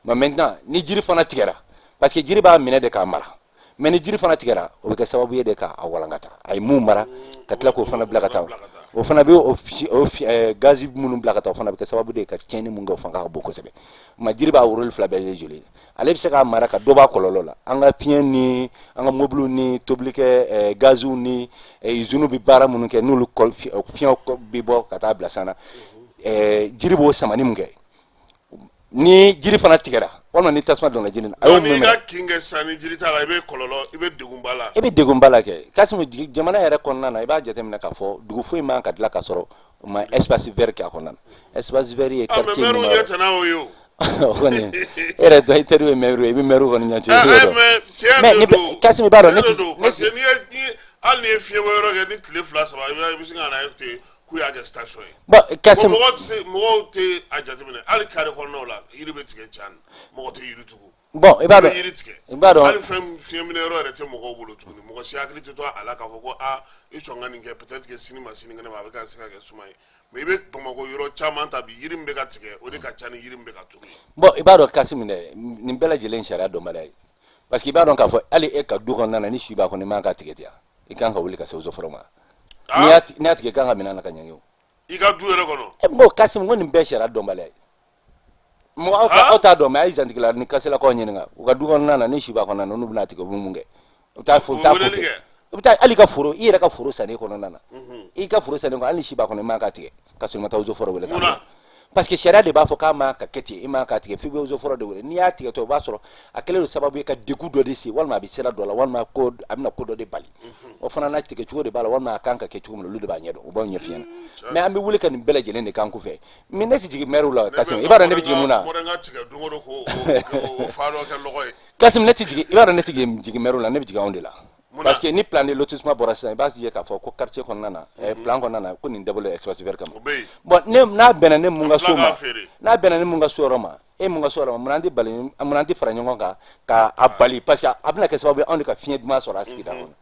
Mais maintenant, ni jiri fana tigɛra, parce que jiri b'a minɛ de k'a mara, mais ni jiri fana tigɛra, o bɛ kɛ sababu ye de k'a walankata, a ye mun mara, ka tila k'o fana bila ka taa, o fana bɛ o gazi minnu bila ka taa, o fana bɛ kɛ sababu de ye ka tiɲɛni mun kɛ, o fanga ka bon kosɛbɛ. Ma jiri b'a woroli fila bɛɛ ye joli ye, ale bɛ se k'a mara ka dɔ b'a kɔlɔlɔ la. An ka fiɲɛ ni an ka mobiliw ni tobilikɛ gaziw ni usines bɛ baara minnu kɛ, n'olu fiɲɛ bɛ bɔ ka taa bila san na, jiri b'o samani mun kɛ. Ni jiri fana tigɛra walima ni tasuma donna jiri la, a y'o n'i mun ka minɛ. Kin kɛ sisan, ni jiri t'a la, i bɛ kɔlɔlɔ, i bɛ degunba la. I bɛ degunba la kɛ, Kasimu. Jamana yɛrɛ kɔnɔna na, i b'a jateminɛ k'a fɔ dugu foyi man ka dilan ka sɔrɔ u ma espace vert kɛ a kɔnɔna na. Espace vert ye Ah, mais quartier maire ɲuman ɲɛ yɔrɔ. tɛ n'a o ye o. O kɔni, e yɛrɛ dɔn, i teri ye maire ye, i bɛ maire kɔni ɲɛ cogo Eh, dɔn. Mais tiɲɛ Mais de ni don. Kasimu, i b'a dɔn ne Tiɲɛ de ti don, ne parce ti que n'i ye hali n'i ye fiɲɛbɔ yɔrɔ kɛ ni tile 2 3, i bɛ sin ka na ye ten k'u y'a kɛ station ye. Bon, Bon, Kasimu, mɔgɔw tɛ se, mɔgɔw tɛ a jateminɛ. Hali carré kɔnɔnaw la, yiri bɛ tigɛ can, mɔgɔ tɛ yiri tugu. Bon, i b'a I bɛ dɔn yiri tigɛ. I b'a dɔn Hali fɛn fiɲɛminɛ yɔrɔ yɛrɛ tɛ mɔgɔw bolo tuguni. Mɔgɔ si hakili tɛ to a la k'a fɔ ko aa, i sɔn ka nin kɛ, peut-être que sini ma sinikɛnɛ ma, a bɛ ka se ka kɛ suma ye. Mais i bɛ Bamakɔ yɔrɔ caman ta bi, yiri min bɛ ka tigɛ, o de ka ca ni yiri min bɛ ka turu ye. Bon, i b'a dɔn Kasimu dɛ, nin bɛɛ lajɛlen sariya dɔnbaliya ye, parce que i b'a dɔn k'a fɔ hali e ka du kɔnɔna na, ni su b'a kɔnɔ, i man ka tigɛ ten, i kan ka wuli ka se eaux et forêts ma. N'i y'a tigɛ, i kan ka minɛ a la ka ɲangi o. I ka du yɛrɛ kɔnɔ? E, bon, Kasimu, ko nin bɛɛ sariya dɔnbaliya ye. Mɔgɔ aw ka aw t'a dɔn, mais a ye zantigila ni kaselakaw ɲininka, u ka du kɔnɔna na, ni su b'a kɔnɔna na, n'u bɛna tigɛ, u bɛ mun kɛ? U bɛ taa fo, u bɛ taa U bɛ weleli kɔfɛ. kɛ. I bɛ taa hali i ka foro, i yɛrɛ ka foro sannen kɔnɔna na, i ka foro sannen kɔnɔ, hali ni si b'a kɔnɔ, i man ka tigɛ ka sɔrɔ i ma taa eaux et forêts wele k'a Munna? fɔ, parce que sariya de b'a fɔ k'a man ka kɛ ten, i man ka tigɛ f'i bɛ eaux et forêts de wele. N'i y'a tigɛ tɔ, o b'a sɔrɔ a kɛlen don sababu ye ka degun dɔ de se, walima a bɛ sira dɔ la, walima ko a bɛna ko dɔ de bali. O fana n'a tigɛ cogo de b'a la, walima a kan ka kɛ cogo min na, olu de b'a ɲɛdɔn, u b'aw ɲɛf'i ɲɛna. Mais an bɛ wuli ka nin bɛɛ lajɛlen de k'an kɔfɛ. Mais ne tɛ jigin maire la, Kasimu. I b'a dɔn ne bɛ jigin mun na? Mɔrɛ ka tigɛ don o don k'o o fa dɔ kɛ lɔgɔ ye. Kasimu, ne tɛ jigin, i b'a dɔn ne tɛ jigin maire la, ne bɛ jigin anw de la. Mun na? Parce que ni plan de lotissement bɔra sisan, i b'a ye k'a fɔ ko quartier kɔnɔna na, plan kɔnɔna na, ko nin dabɔlen espace vert kama. O bɛ yen. Bon, ne n'a bɛnna ne mun ka so tila ma, k'a feere. N'a bɛnna ne mun ka so yɔrɔ ma, e mun ka so yɔrɔ ma, munna an tɛ bali, munna an tɛ fara ɲɔgɔn kan ka a bali? Parce que a bɛna kɛ sababu ye anw de ka fiɲɛ duman sɔrɔ a sigida kɔnɔ.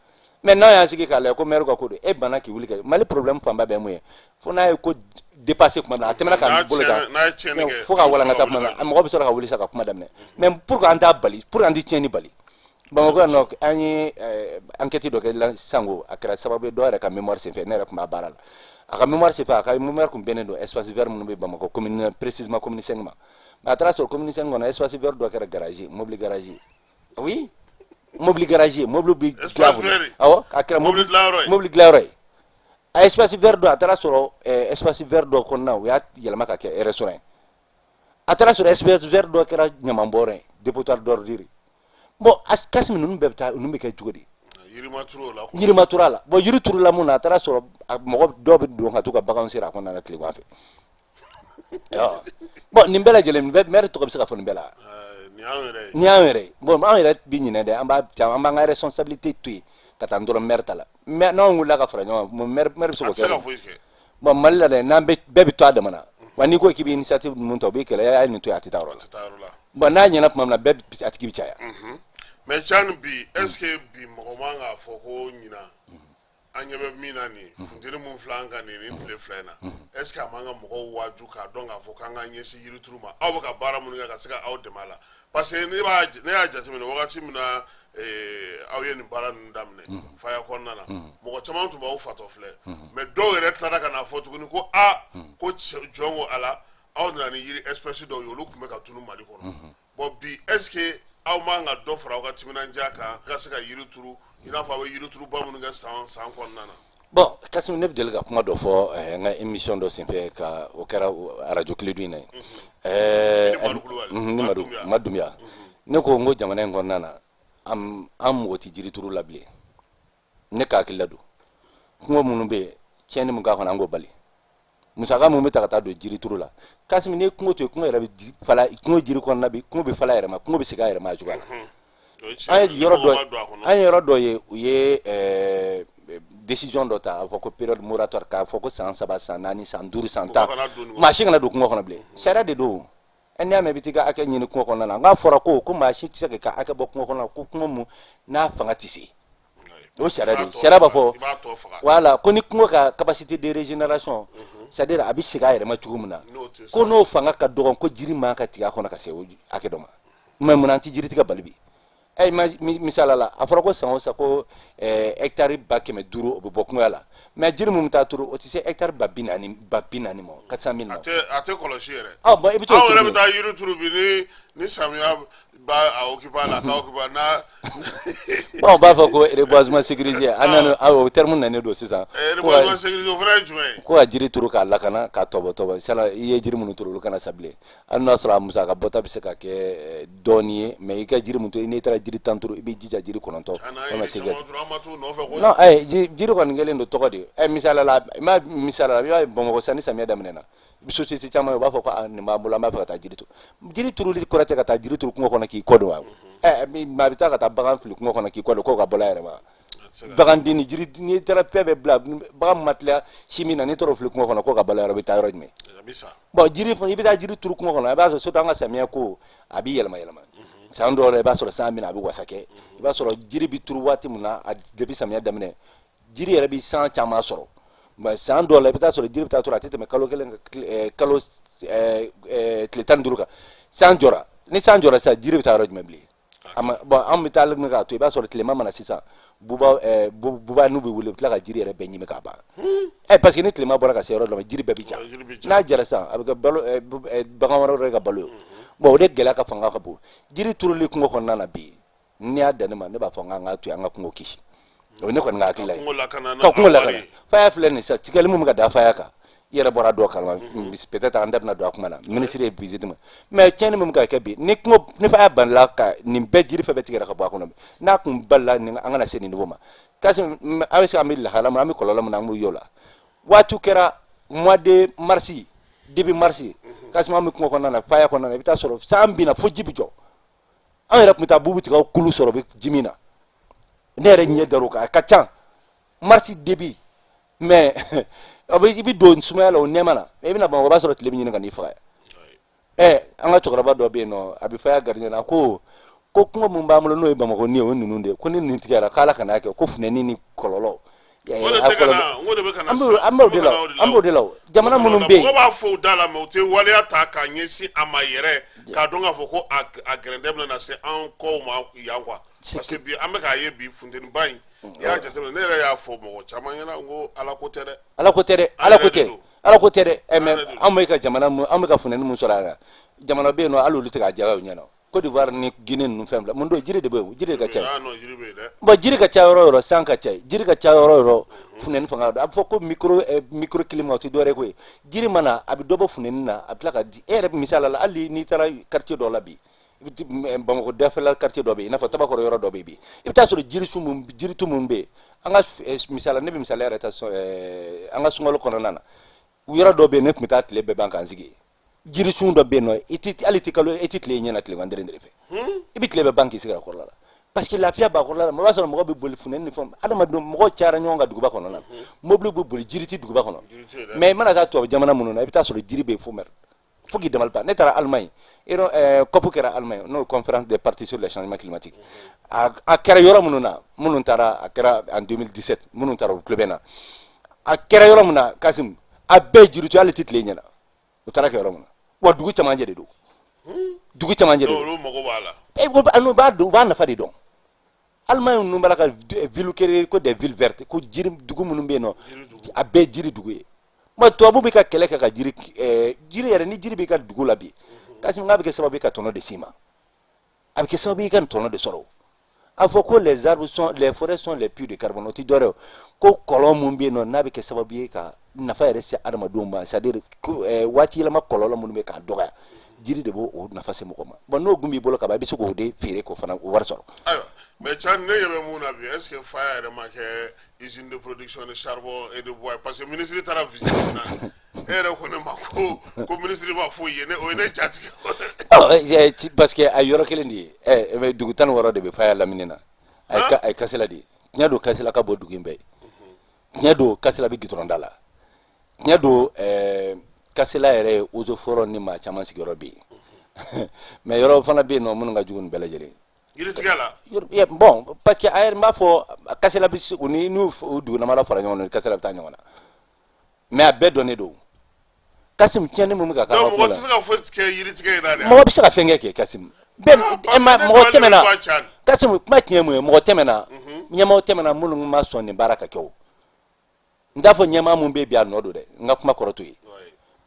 Mais n'anw y'an sigi k'a lajɛ ko maire ka ko don, e banna k'i wuli kɛ. Mali problème fanba bɛɛ mun ye? Fo n'a ye ko dépassé tuma min na, a tɛmɛna N'a k'an bolo kan, n'a ye tiɲɛni kɛ, fo ka a bɛ sɔrɔ walankata ka tuma min wuli na, mɔgɔ bɛ sɔrɔ ka wuli sa ka kuma daminɛ. Mais pour que an t'a bali, pour que an tɛ tiɲɛni bali, Bamakɔ yan nɔ, an ye enquête dɔ kɛ la sango, a kɛra sababu ye dɔw yɛrɛ ka mémoire senfɛ, ne yɛrɛ tun b'a baara la. A ka mémoire senfɛ, a ka mémoire tun bɛnnen don espace vert minnu bɛ Bamakɔ commune, précisément commune 5 ma. Mais a taara sɔrɔ commune 5 kɔnɔ, espace vert dɔ kɛra garage, mobili garage. Oui, mobili garage, mobili bi Espace dilan vert. Awɔ, a kɛra Mobili dilanyɔrɔ ye. Mobili dilanyɔrɔ ye. A espace vert dɔ, a taara sɔrɔ espace vert dɔ kɔnɔna, u y'a yɛlɛma ka kɛ restaurant ye. A taara sɔrɔ espace vert dɔ kɛra ɲamanbɔrɔ ye, dépotoir d'ordure. Bon, Kasimi, ninnu bɛɛ bɛ taa, ninnu bɛ kɛ cogo di? Yiri ma turu o la. Yiri ma turu a la. Bon, yiri turula mun na? A taara sɔrɔ a mɔgɔ dɔw bɛ don ka t'u ka baganw seri a kɔnɔna na tilegan fɛ. Bon, nin bɛɛ lajɛlen, nin bɛɛ, maire tɔgɔ bɛ se ka fɔ nin bɛɛ la. Nin y'anw yɛrɛ ye. Nin y'anw yɛrɛ ye. Bon, anw yɛrɛ bi ɲinɛ dɛ, an b'a an b'an ka responsabilité to yen ka taa dɔrɔn maire ta la. Mais n'anw wulila ka fara ɲɔgɔn kan, maire bɛ se A k'o tɛ se ka kɛ. foyi kɛ. Bon, Mali la dɛ, n'an bɛ bɛɛ bɛ to a dama na wa, n'i ko k'i bɛ initiative ninnu ta, o b'i kɛlɛ, a ye nin to yen, a tɛ taa yɔrɔ A la. tɛ taa yɔrɔ la. Bon, n'a ɲɛna tuma min na, bɛɛ a tigi bɛ caya. Mais can bi, est ce que bi mɔgɔ man k'a fɔ ko ɲina an ɲɛ bɛ min na nin ye, funteni mun filɛ an kan nin tile 2 in na, est ce que a man ka mɔgɔw waaju k'a dɔn k'a fɔ k'an k'an ɲɛsin yirituru ma, aw bɛ ka baara minnu kɛ ka se ka aw dɛmɛ a la? Parce que ne y'a jateminɛ wagati min na aw ye nin baara ninnu daminɛ faya kɔnɔna na, mɔgɔ caman tun b'aw fatɔ filɛ. Mais dɔw yɛrɛ tilara ka n'a fɔ tuguni ko aa, ko jɔn ko ala, aw nana ni yiri espèce dɔw ye, olu tun bɛ ka tunu Mali kɔnɔ. Bon, bi, est ce que aw man ka dɔ fara aw ka timinandiya kan ka se ka yiri turu, i n'a fɔ aw bɛ yiri turuba minnu kɛ san san kɔnɔna na? Bon, Kasimi, ne bɛ deli ka kuma dɔ fɔ n ka émission dɔ senfɛ, ka o kɛra arajo Kiledu in na yen. Ni Madu Kulubali. Ni Madu Madu Dunbiya. Madu Dunbiya. Ne ko n ko jamana in kɔnɔna na, an mɔgɔ tɛ jiri turu la bilen. Ne ka hakilila don, kungo minnu bɛ yen, tiɲɛni min k'a kɔnɔ, an k'o bali. Musaka mun bɛ ta ka taa don jiri turu la, Kasimi, n'i ye kungo to yen, kungo yɛrɛ bɛ fala, kungo jiri kɔnɔna bi, kungo bɛ fala a yɛrɛ ma, kungo bɛ segin a yɛrɛ ma a cogoya la. O ye tiɲɛ An ye. ye yɔrɔ Mɔgɔ dɔ ma don a kɔnɔ. An ye yɔrɔ dɔ ye, u ye décision dɔ ta, a fɔ ko période moratoire, k'a fɔ ko san 3, san 4, san 5, san Mɔgɔ 10, kana don nin kɔnɔ. maa si kana don kungo kɔnɔ bilen. Sariya de don. N'i y'a mɛn i bɛ t'i ka hakɛ ɲini kungo kɔnɔna na, n'a fɔra ko maa si tɛ se k'i ka hakɛ bɔ kungo kɔnɔ na, ko kungo mun n'a fanga tɛ se, o sariya de, sariya b'a fɔ I b'a tɔ faga. Voilà, ko ni kungo ka capacité de régénération, c'est à dire a bɛ segin a yɛrɛ ma cogo min na, N'o tɛ ko n'o fanga ka dɔgɔn, ko jiri man ka tigɛ a kɔnɔ ka se o hakɛ dɔ ma. Mais munna an tɛ jiri tigɛ bali bi? Ɛ, misala la, a fɔra ko san o san ko hectare 500 000, o bɛ bɔ kungoya la. Mais jiri mun bɛ taa turu, o tɛ se hectare ba bi naani, 40 000 ma, 400 000 A ma. tɛ a tɛ kɔlɔsi yɛrɛ. Ɔ, bon, i bɛ t'o Anw turu yɛrɛ bɛ min? taa yiri turu bi, ni samiya b'a a occupé a la, a ka occupé n'a. Bon, u b'a fɔ ko reboisement sécurisé, an nana, o terme nanen don sisan. Reboisement sécurisé, o fana ye jumɛn ye? Ko ka jiri turu k'a lakana, k'a tɔbɔ tɔbɔ, sala i ye jiri minnu turu, olu kana sa bilen, hali n'a sɔrɔ a musaka bɔta bɛ se ka kɛ dɔɔni ye. Mais i ka jiri mun turu, n'i taara jiri 10 turu, i b'i jija jiri 9 walima segin. Non, ayi, jiri kɔni kɛlen don tɔgɔ de ye. Misaliya la, i ma, misaliya la, i b'a ye Bamakɔ sisan, ni samiya daminɛna, société caman u b'a fɔ ko nin b'an bolo, an b'a fɛ ka taa jiri turu. Jiri turuli kɔrɔ tɛ ka taa jiri turu kungo kɔnɔ k'i kɔ don wa. Maa bɛ taa ka taa bagan fili kungo kɔnɔ k'i kɔ don k'o ka balo a yɛrɛ ma. Baganden ni jiri, n'i taara fɛn bɛɛ bila bagan ma tila si min na, n'i taara o fili kungo kɔnɔ k'o ka balo a yɛrɛ, o bɛ taa yɔrɔ jumɛn? Bon, jiri fana, i bɛ taa jiri turu kungo kɔnɔ, i b'a sɔrɔ surtout an ka samiya ko a b'i yɛlɛma yɛlɛma. San dɔw la, i b'a sɔrɔ san bɛ na, a bɛ wasa kɛ. I b'a sɔrɔ jiri bɛ turu waati min na, depuis samiya daminɛ, jiri yɛrɛ bɛ san caman sɔrɔ. Mais san dɔw la, i bɛ taa sɔrɔ jiri bɛ taa turu, a tɛ tɛmɛ kalo 1, kalo tile 15 kan, san jɔra. Ni san jɔra sisan, jiri bɛ taa yɔrɔ jumɛn bilen? Bon, an bɛ taa min k'a to, i b'a sɔrɔ tilema mana sisan, buba buba n'u bɛ wuli, u bɛ tila ka jiri yɛrɛ bɛɛ ɲimi k'a ban. Parce que ni tilema bɔra ka se yɔrɔ dɔ ma, jiri bɛɛ bɛ ja. N'a jara sisan, a bɛ kɛ balo bagan wɛrɛw yɛrɛ ka balo ye. Bon, o de gɛlɛya ka fanga ka bon jiri turuli kungo kɔnɔna na bi. N'i y'a dan ne ma, ne b'a fɔ k'an k'a to yen, an ka kungo kisi. O ye ne kɔni ka hakilila ye, ka kungo lakana. Faya filɛ nin sisan, tigɛli min bɛ ka da faya kan, i yɛrɛ bɔra dɔ kalama, peut-être an da bɛna don a kuma na, ministre ye visite ma. Mais tiɲɛni min bɛ ka kɛ bi, ni kungo ni faya balila ka nin bɛɛ, jiri fɛn bɛɛ tigɛra ka bɔ a kɔnɔ, n'a kun balila nin, an kana se nin niveau ma. Kasi an bɛ se, an bɛ lahala min, an bɛ kɔlɔlɔ min na, an b'o y'o la. Waati kɛra mois de mars, début mars, Kassim, an bɛ kungo kɔnɔna na, faya kɔnɔna na, i bɛ taa sɔrɔ san binna fo ji bɛ jɔ. An yɛrɛ tun bɛ taa bubu tigɛ kulu sɔrɔ bɛ ji min na. Ne yɛrɛ ɲɛ dar'o kan, a ka ca mars début. Mais i bɛ don sumaya la, o nɛɛma na, i bɛna Bamakɔ, o b'a sɔrɔ tile bɛ ɲini ka n'i faga. An ka cɛkɔrɔba dɔ bɛ yen nɔ, a bɛ faya gardien na, ko kungo min b'an bolo, n'o ye Bamakɔ ni ye, o ye ninnu de ye. Ko ni nin tigɛra, k'Ala kana kɛ ko funtɛni ni kɔlɔlɔ. An b'o de la, an b'o de la. Jamana minnu bɛ yen, mɔgɔ b'a fɔ u da la, mais u tɛ waleya ta k'a ɲɛsin a ma yɛrɛ, k'a dɔn k'a fɔ ko a gɛrɛntɛ bɛna se an kɔw ma yan quoi. Parce que bi, an bɛ k'a ye bi, funteniba in, i y'a jateminɛ, ne yɛrɛ y'a fɔ mɔgɔ caman ɲɛna n ko Ala ko tɛ dɛ. Ala ko tɛ dɛ, Ala ko tɛ, Ala ko tɛ dɛ. Mais an bɛ ka jamana mun, an bɛ ka funteni mun sɔrɔ a la, jamana bɛ yen nɔ, hali olu tɛ k'a diya u ɲɛna. Côte d'Ivoire ni Guinée ninnu fɛn fila mun don, jiri de bɛ yen, jiri de ka ca yen. Bon, jiri ka ca yɔrɔ o yɔrɔ, san ka ca yen. Jiri ka ca yɔrɔ o yɔrɔ, funteni fanga ka dɔgɔ. A bɛ fɔ ko micro climat, o tɛ dɔwɛrɛ ko ye. Jiri mana, a bɛ dɔ bɔ funteni na, a bɛ tila ka di e yɛrɛ. Misali la, hali n'i taara quartier dɔ la bi, Bamakɔ dafɛla quartier dɔ bɛ yen, i n'a fɔ Tabakɔrɔ yɔrɔ dɔ bɛ yen bi, i bɛ taa sɔrɔ jirisun mun, jiritu mun bɛ yen. An ka misali la, ne bɛ misali yɛrɛ ta an ka sunkalo kɔnɔna na, yɔrɔ dɔ bɛ yen, ne tun bɛ taa tile bɛɛ ban k'an sigi jirisun dɔ bɛ yen nɔ. I tɛ hali tɛ kalo, i tɛ tile ɲɛna tilegan dere fɛ, i bɛ tile bɛɛ ban k'i sigi a kɔrɔla la, parce que lafiya b'a kɔrɔla la. O b'a sɔrɔ mɔgɔ bɛ boli funteni ni fɛnw, adamadenw mɔgɔ cayara ɲɔgɔn kan duguba kɔnɔ na, mobili bɛ boli, jiri tɛ duguba kɔnɔ. Mais i mana taa tubabu jamana minnu na, i bɛ taa sɔrɔ jiri bɛ yen fo mɛri fo k'i dabali ban. Ne taara Allemagne, COP kɛra Allemagne, n'o ye Conférence des parties sur le changement climatique. A kɛra yɔrɔ minnu na, minnu taara, a kɛra en 2017, minnu taara, u tulo bɛ na. A kɛra yɔrɔ min na, Kasim, a bɛɛ jiri, hali tɛ tile ɲɛna. U taara kɛ yɔrɔ min na, wa dugu camancɛ de don, dugu camancɛ de don. Olu mago b'a la. U b'a dɔn, u b'a nafa de dɔn. Allemagne ninnu b'a la ka ville créer, ko des villes vertes, ko jiri dugu minnu bɛ yen nɔ, a bɛɛ jiri dugu ye. Ma tubabu bɛ ka kɛlɛ kɛ ka jiri, jiri yɛrɛ, ni jiri b'i ka dugu la bi, Kassim, k'a bɛ kɛ sababu ye ka tɔnɔ de s'i ma, a bɛ kɛ sababu ye i ka tɔnɔ de sɔrɔ. A fɔ ko les arbres sont, les forêts sont les puits de carbone, o tɛ dɔwɛrɛ ye ko kɔlɔn mun bɛ yen nɔ, n'a bɛ kɛ sababu ye ka nafa yɛrɛ se adamadenw ma, c'est à dire waati yɛlɛma kɔlɔlɔ minnu bɛ k'a dɔgɔya, jiri de b'o o nafa se mɔgɔ ma. Bon, n'o gun b'i bolo ka ban, i bɛ se k'o de feere k'o fana o wari sɔrɔ. Ayiwa, mais can, ne ɲɛ bɛ mun na bi? Est ce que faya yɛrɛ ma kɛ usine de production de charbon et de bois? Parce que ministre taara visite min na, e yɛrɛ ko ne ma ko ministre ma foyi ye ne, o ye ne jatigɛ. Parce que a yɔrɔ kelen de ye, dugu 16 de bɛ faya lamini na. A ye Kasela de ye. Tiɲɛ don, Kasela ka bɔ dugu in bɛɛ ye. Tiɲɛ don, Kasela bɛ gitɔrɔn da la. Tiɲɛ don, Kasela yɛrɛ ye eaux et forêts ni maa caman sigiyɔrɔ bɛ yen. Mais yɔrɔ fana bɛ yen nɔ minnu ka jugu nin bɛɛ lajɛlen. Yiritigɛ la. Bon, parce que a yɛrɛ n b'a fɔ Kasela bɛ se u ni n'u dugunamala fara ɲɔgɔn kan, Kasela bɛ taa ɲɔgɔn na. Mais a bɛɛ dɔnnen don, Kasim, tiɲɛni mun bɛ ka k'an ka ko la. Mɔgɔ tɛ se ka foyi kɛ yiritigɛ in na dɛ. Mɔgɔ bɛ se ka fɛn kɛ Kasim, bɛɛ ma mɔgɔ tɛmɛna. Kasim, kuma tiɲɛ mun ye, mɔgɔ tɛmɛna, ɲɛmaaw tɛmɛna minnu ma sɔn nin baara ka kɛ. O n t'a fɔ ɲɛmaa mun bɛ bi, a nɔ don dɛ, n ka kuma kɔrɔ to ye.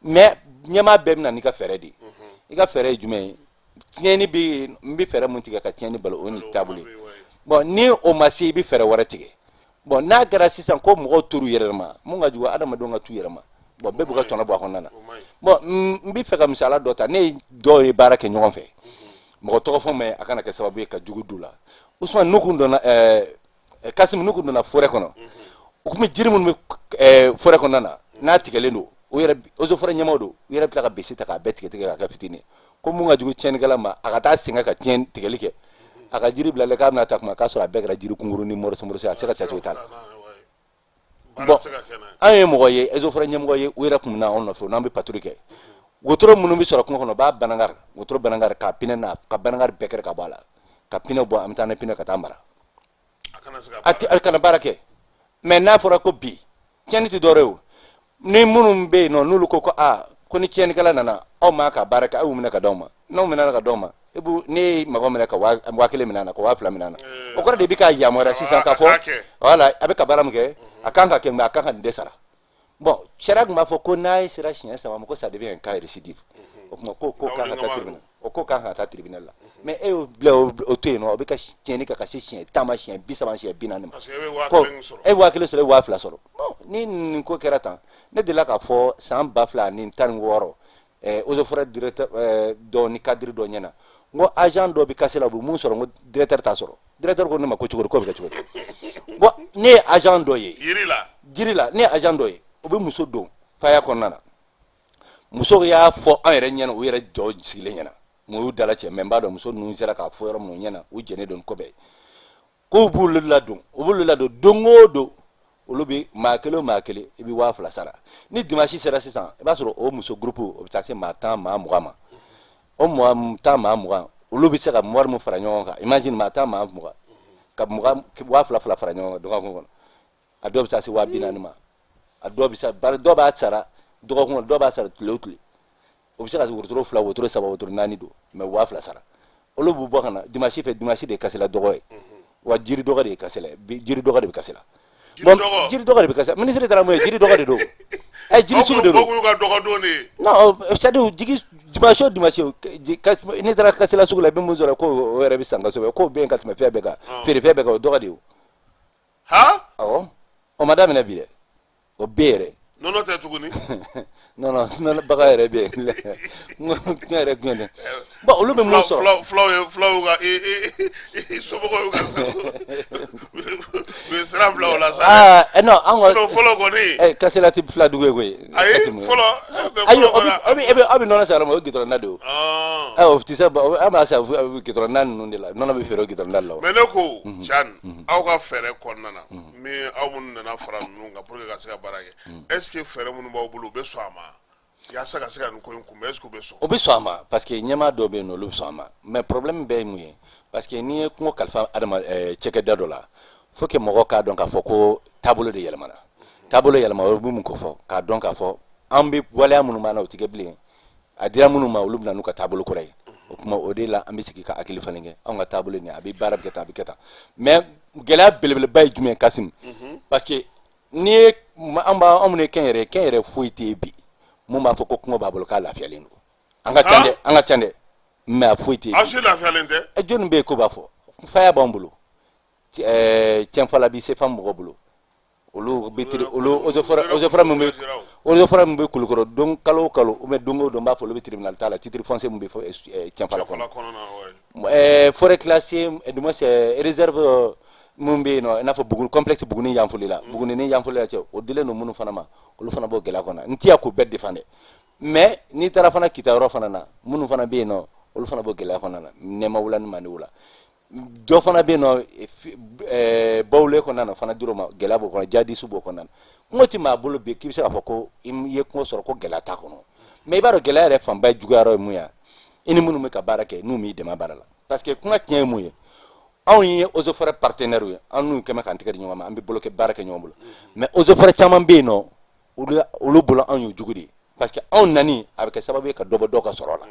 Mais ɲɛmaa bɛɛ bɛ na n'i ka fɛɛrɛ de ye. I ka fɛɛrɛ ye jumɛn ye? Tiɲɛni bɛ yen, n bɛ fɛɛrɛ mun tigɛ ka tiɲɛni bali, o ni taabolo ye. Bon, ni o ma se, i bɛ fɛɛrɛ wɛrɛ tigɛ. Bon, n'a kɛra sisan ko mɔgɔw tor'u yɛrɛ ma, mun ka jugu, adamadenw ka t'u yɛrɛ ma. Bon, bɛɛ b'u ka tɔnɔ bɔ a kɔnɔna na. Bon, n bɛ fɛ ka misaliya dɔ ta. Ne ye dɔw ye baara kɛ ɲɔgɔn fɛ, mɔgɔ tɔgɔ fɔ mɛ a kana kɛ sababu ye ka jugu d'u la. Usman, n'u kun donna, Kasim, n'u kun donna forêt kɔnɔ, u kun bɛ jiri minnu bɛ forêt kɔnɔna na, n'a tigɛlen don, u yɛrɛ, eaux et forêts ɲɛmaaw don, u yɛrɛ bɛ tila ka bese ta k'a bɛɛ tigɛ tigɛ k'a kɛ fitinin. Ko mun ka jugu tiɲɛnikɛla ma, a ka taa sɛgɛn ka tiɲɛ tigɛli kɛ, a ka jiri bilalen k'a bɛna ta kuma k'a sɔrɔ a bɛɛ kɛra jiri kunkuru ni morceau morceau, a tɛ se ka taa cogo t'a la. Bon, an ye mɔgɔ ye, eaux et forêts ɲɛmɔgɔ ye, u yɛrɛ kun bɛ na anw nɔfɛ n'an bɛ patrouille kɛ. Wotoro minnu bɛ sɔrɔ kungo kɔnɔ, u b'a banangari, wotoro banangari k'a pinɛ na, ka banangari bɛɛ kɛrɛ ka bɔ a la, ka pinɛ bɔ, an bɛ taa ni pinɛ ka taa mara, a kana baara kɛ. Mais n'a fɔra ko bi tiɲɛni tɛ dɔwɛrɛ ye o, ni minnu bɛ yen nɔ, n'olu ko ko aa, ko ni tiɲɛnikɛla nana aw ma ka baara kɛ, aw y'u minɛ ka d'aw ma, n'aw minɛna ka d'aw ma, e bu ne ye mɔgɔ minɛ ka 1000 minɛ a na, ka 2000 minɛ a na, o kɔrɔ de bɛ k'a yamaruya sisan k'a fɔ wala a bɛ ka baara min kɛ, a kan ka kɛ, mais a kan ka nin de sara. Bon, sariya tun b'a fɔ ko n'a sera siɲɛ saba ma, ko ça devient un cas récidive. O tuma ko kan ka taa tribunal, o ko kan ka taa tribunal la. Mais e y'o bila, o to yen nɔ, o bɛ ka tiɲɛni kɛ ka se siɲɛ 10 ma, siɲɛ 30, siɲɛ 40 ma, ko e bɛ 1000 sɔrɔ, e bɛ 2000 sɔrɔ. Bon, ni nin ko kɛra tan, ne delila k'a fɔ san 2016, eaux et forêts directeur dɔ ni cadre dɔ ɲɛna, n ko agent dɔ bɛ kase la, u bɛ mun sɔrɔ, n ko directeur t'a sɔrɔ. Directeur ko ne ma ko cogo di, k'o bɛ kɛ cogo di? Bon, ne ye agent dɔ ye jiri la, jiri la, ne ye agent dɔ ye, o bɛ muso don faya kɔnɔna na. Muso y'a fɔ an yɛrɛ ɲɛna, u yɛrɛ jɔ sigilen ɲɛna, mun y'u dala cɛ, mɛ n b'a dɔn muso ninnu sera k'a fɔ yɔrɔ minnu ɲɛna, u jɛnnen don ko bɛɛ, k'u b'olu ladon, u b'olu ladon don o don, olu bɛ maa kelen o maa kelen, i bɛ 2000 sara. Ni dimanche sera sisan, i b'a sɔrɔ o muso groupe, o bɛ taa se maa 10, maa 20 ma. O maa 10, maa 20, olu bɛ se ka wari min fara ɲɔgɔn kan, imagine, maa 10, maa 20 ka 20, 2000 fila fara ɲɔgɔn kan dɔgɔkun kɔnɔ, a dɔw bɛ taa se 40.000 ma. A dɔw bɛ se, bari dɔw b'a sara dɔgɔkun kɔnɔ, dɔw b'a sara tile o tile. O bɛ se ka wotoro fila, wotoro saba, wotoro naani don, mais 2000 sara. Olu bɛ bɔ ka na dimanche fɛ. Dimanche de ye kasela dɔgɔ ye wa, jiri dɔgɔ de ye kasela ye, jiri dɔgɔ de bɛ kasela. Bon, jiri dɔgɔ de bɛ kasela. Minisiri taara mun ye? Jiri dɔgɔ de don, ɛ, jiri sugu de don. O ka dɔgɔ don de ye. Non, c'est à dire jigi, dimanche o dimanche, n'i taara kasela sugu la, i bɛ mun sɔrɔ? Ko o yɛrɛ bɛ san kosɛbɛ, k'o bɛ yen ka tɛmɛ fɛn bɛɛ kan, feere fɛn bɛɛ kan, o dɔgɔ de ye o. Han. Awɔ, o ma daminɛ bi dɛ, o bɛ yɛrɛ. Nɔnɔ tɛ tuguni. Non, nɔnɔ bagan yɛrɛ bɛ yen, tiɲɛ yɛrɛ tiɲɛ tɛ. Bon, olu bɛ mun sɔrɔ? Fulaw ye, fulaw ka i somɔgɔw y'u ka sira, u ye sira bila o la sa. Aa non, an ka sinon fɔlɔ kɔni. Ɛ, kasela tɛ fila dugu ye koyi. Ayi, fɔlɔ. Ayi, aw bɛ nɔnɔ san yɔrɔ min, o ye gitɔrɔn da de ye o. Ɛ, o tɛ se, an b'a san gitɔrɔn da ninnu de la, nɔnɔ bɛ feere o gitɔrɔn da de la. Mais ne ko Can, aw ka fɛɛrɛ kɔnɔna na, ni aw minnu nana fara ninnu kan pour que ka se ka baara kɛ, est ce que fɛɛrɛ minnu b'aw bolo, u bɛ sɔn a ma yaasa ka se ka nin ko in kunbɛn? Est ce que u bɛ sɔn? O bɛ sɔn a ma, parce que ɲɛmaa dɔw bɛ yen nɔ, olu bɛ sɔn a ma. Mais problème bɛɛ ye mun ye? Parce que n'i ye kungo kalifa adama cakɛda dɔ la, faut que mɔgɔw k'a dɔn k'a fɔ ko taabolo de yɛlɛmana. Taabolo yɛlɛma, o bɛ mun ko fɔ? K'a dɔn k'a fɔ an bɛ waleya minnu b'an na, o tɛ kɛ bilen. A dira minnu ma, olu bɛ na n'u ka taabolo kura ye. O tuma, o de la an bɛ sigi ka hakili falen kɛ anw ka taabolo nin, a bɛ baara bɛ kɛ tan, a bɛ kɛ tan. Mais gɛlɛya belebeleba ye jumɛn ye, Kasim? Parce que n'i ye an b'a, anw ye kɛnyɛrɛ ye, kɛnyɛrɛ foyi tɛ yen bi mun b'a fɔ ko kungo b'a bolo k'a lafiyalen don. An ka ca dɛ, an ka ca dɛ, mais a foyi tɛ yen. Aw si lafiyalen tɛ. Ɛ, jɔnni bɛ yen ko b'a fɔ faya b'an bolo, cɛnfala bɛ sefa mɔgɔ bolo, olu bɛ tiri, olu eaux et forêts min bɛ, eaux et forêts min bɛ Kulukɔrɔ, don kalo o kalo ou bien don o don, n b'a fɔ olu bɛ tribunal t'a la, titre foncier min bɛ fɔ cɛnfala kɔnɔ, forêt classée, du moins réserve mun bɛ yen nɔ, i n'a fɔ Buguni, complexe Buguni Yanfolila la, Buguni ni Yanfolila cɛ, o dilen don minnu fana ma, olu fana b'o gɛlɛya kɔnɔ. N ti yan k'o bɛɛ défend dɛ, mais n'i taara fana Kita yɔrɔ fana na, minnu fana bɛ yen nɔ, olu fana b'o gɛlɛya kɔnɔna na, Nɛmawula ni Maniwula. Dɔ fana bɛ yen nɔ, Bawule kɔnɔna na fana dir'o ma, gɛlɛya b'o kɔnɔ, jadisu b'o kɔnɔna na. Kungo ti maa bolo bi k'i bɛ se k'a fɔ ko i ye kungo sɔrɔ ko gɛlɛya t'a kɔnɔ. Mais i b'a dɔn, gɛlɛya yɛrɛ fanba juguya yɔrɔ ye mun ye? I ni minnu bɛ ka baara kɛ, n'u m'i dɛmɛ baara la. Parce que kuma tiɲɛ ye mun ye? Anw ye eaux et forêts partenaires ye, an n'u kɛmɛ k'an tɛgɛ di ɲɔgɔn ma, an bɛ bolo kɛ baara kɛ ɲɔgɔn bolo. Mais eaux et forêts caman bɛ yen nɔ, olu bolo anw y'u jugu de ye, parce que anw nani a bɛ kɛ sababu ye ka dɔ bɔ dɔw ka sɔrɔ la,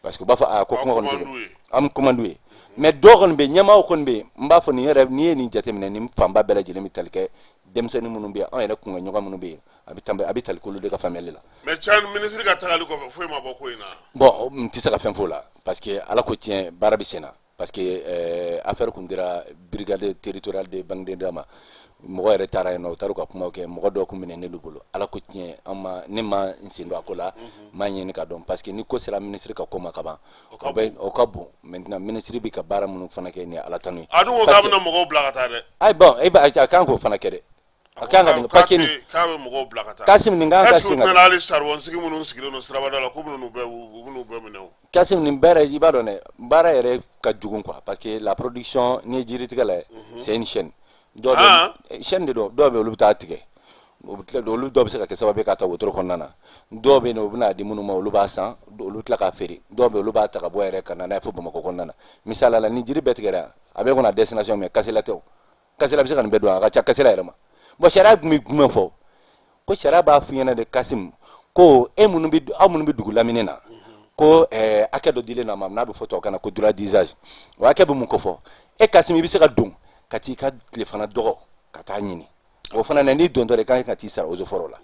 parce que u b'a fɔ aa ko kungo kɔni, an commande ye. Mais dɔw kɔni bɛ yen, ɲɛmaaw kɔni bɛ yen, n b'a fɔ nin yɛrɛ, n'i ye nin jateminɛ, nin fanba bɛɛ lajɛlen bɛ tali kɛ denmisɛnnin minnu bɛ yen, anw yɛrɛ kunkanɲɔgɔn minnu bɛ yen, a bɛ tɛmɛ, a bɛ tali k'olu de ka faamuyali la. Mais can minisiri ka tagali kɔfɛ, foyi ma bɔ ko in na? Bon, n tɛ se ka fɛn f'o la, parce que ala ko tiɲɛ, baara bɛ sen na, parce que affaire kun dira brigade territoriale de Banguinda ma. Mɔgɔ yɛrɛ taara yen nɔ, u taara u ka kumaw kɛ, mɔgɔ dɔw kun minɛnen d'u bolo. Ala ko tiɲɛ, an ma, ne ma n sen don a ko la, n m'a ɲini ka dɔn, parce que ni ko sera ministre ka ko ma ka ban, o bɛ o ka bon. Maintenant, ministre bɛ ka baara minnu fana kɛ, nin ye ala tanu ye. A dun ko k'a bɛna mɔgɔw bila ka taa dɛ. Ayi, bon, e b'a, a kan k'o fana kɛ dɛ, a kan ka nin, parce que nin k'a bɛ mɔgɔw bila ka taa. Kasim, nin kan ka est ce que sen u ka tɛna hali charbon sigi minnu sigilen don sirabada la, k'u bɛna n'u bɛɛ, u bɛn'u bɛɛ minɛ o? Kasim, nin baara, i b'a dɔn dɛ, baara yɛrɛ ka jugu quoi, parce que la production, n'i ye jiritigɛ lajɛ, c'est une chaîne. Dɔw bɛ chaîne de don, dɔw bɛ olu bɛ taa tigɛ, u bɛ tila, olu dɔw bɛ se ka kɛ sababu ye ka ta wotoro kɔnɔna na. Dɔw bɛ yen nɔ, u bɛna di minnu ma, olu b'a san, olu bɛ tila k'a feere. Dɔw bɛ yen, olu b'a ta ka bɔ yɛrɛ ka na n'a ye fo Bamakɔ kɔnɔna na. Misali la, ni jiri bɛɛ tigɛra, a bɛ kɔnɔ a destination mais Kasela tɛ o. Kasela bɛ se ka nin bɛɛ don, a ka ca Kasela yɛrɛ ma. Bon, sariya tun bɛ jumɛn fɔ? Ko sariya b'a f'i ɲɛna de, Kasim, ko e minnu bɛ, aw minnu bɛ dugu lamini na, ko hakɛ dɔ dilen don a ma, n'a bɛ fɔ tubabukan na ko droit d'usage. O hakɛ bɛ mun ko fɔ? E Kasim, i bɛ se ka don ka t'i ka tilefana dɔgɔ ka taa ɲini. O fana na, n'i dontɔ de, kan ka t'i sara eaux et forêts la.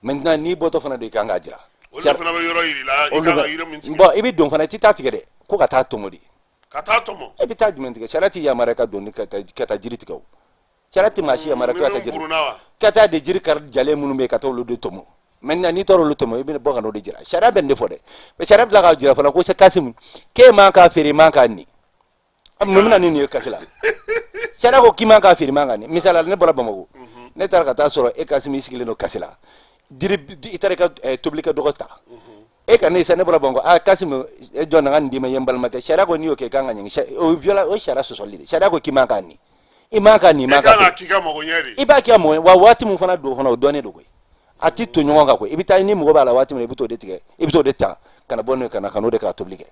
Maintenant, n'i bɔtɔ fana don, i kan k'a jira. Olu de fana bɛ yɔrɔ yir'i la i kan ka yiri min tigɛ. Bon, i bɛ don fana, i tɛ taa tigɛ dɛ, ko ka taa tɔmɔ de. Ka taa tɔmɔ. E bɛ taa jumɛn tigɛ? Sariya t'i yamaruya ka don ka taa jiri tigɛ. O sariya tɛ maa si yamaruya ka taa jiri buruna wa? Ka taa de jiri kari jalen minnu bɛ yen, ka taa olu de tɔmɔ. Maintenant, n'i taara olu tɔmɔ, i bɛ bɔ ka n'o de jira. Sariya bɛ nin de fɔ dɛ. Mais sariya bɛ tila k'a jira fana ko se Kasimu, k'e man k'a feere, i man k'a nin. Mun bɛna ni nin ye kasi la? Sariya ko k'i man k'a feere, i man k'a nin. Misali la, ne bɔra Bamakɔ, ne taara ka taa sɔrɔ e Kasimu, i sigilen don kasi la, jiri, i taara i ka tobilikɛ dɔgɔ ta e ka ne sa, ne bɔra Bamakɔ, ah Kasimu, e jɔ na ka nin d'i ma, i ye n balimakɛ. Sariya ko n'i y'o kɛ, i kan ka ɲangi. O viola, o ye sariya sɔsɔli de. Sariya ko k'i man k'a nin, i man k'a nin, i man k'a feere. Kan k'i ka mago ɲɛ de. I b'a k'i ka mɔgɔ wa, waati min fana don fana, o dɔnnen don koyi, a ti to ɲɔgɔn kan koyi. I bɛ taa ni mɔgɔ b'a la waati min na, i bɛ t'o de tigɛ, i bɛ t'o de ta ka na bɔ n'o ye, ka na ka n'o de k'a tobili kɛ.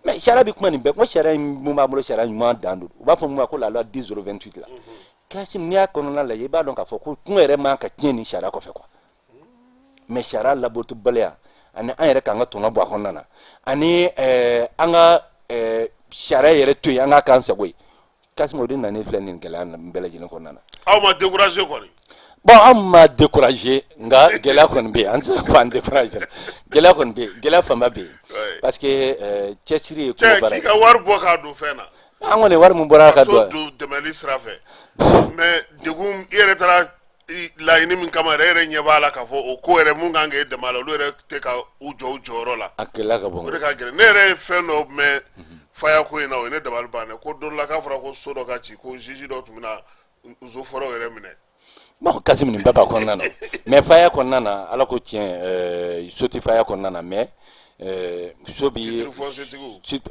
Mais sariya bɛ kuma nin bɛɛ ko sariya in mun b'an bolo, sariya ɲuman dan don. U b'a fɔ mun ma ko la loi 10028 la. Kasim, n'i y'a kɔnɔna lajɛ, i b'a dɔn k'a fɔ ko kungo yɛrɛ man ka tiɲɛ ni sariya kɔfɛ quoi. Mais sariya labatobaliya, ani an yɛrɛ k'an ka tɔnɔ bɔ a kɔnɔna na, ani an ka sariya yɛrɛ to yen, an k'a k'an sago ye, Kasim, o de nana filɛ nin gɛlɛya bɛɛ lajɛlen kɔnɔna na. Aw ma découragé kɔni? Bon, an ma découragé, nka gɛlɛya kɔni bɛ yen. An tɛ se ka fɔ an découragé, gɛlɛya kɔni bɛ yen, gɛlɛya fanba bɛ yen, parce que cɛsiri ye kungo baara ye. Cɛ, k'i ka wari bɔ k'a don fɛn na. An kɔni, wari min bɔra ka don. Faso don dɛmɛli sira fɛ, mais degun, i yɛrɛ taara laɲini min kama yɛrɛ, e yɛrɛ ɲɛ b'a la k'a fɔ o ko yɛrɛ mun kan k'e dɛmɛ a la, olu yɛrɛ tɛ ka u jɔ u jɔyɔrɔ la. A gɛlɛya ka bon. O de ka gɛlɛn. Ne yɛrɛ ye fɛn dɔ mɛn faya ko in na, o ye ne dabali ban dɛ, ko don dɔ la k'a fɔra ko so dɔ ka ci, ko juge dɔ tun bɛna eaux forêts yɛrɛ minɛ. Bon Kasim, nin bɛɛ b'a kɔnɔna na, mais faya kɔnɔna na, ala ko tiɲɛ, so tɛ faya kɔnɔna na, mais so bi,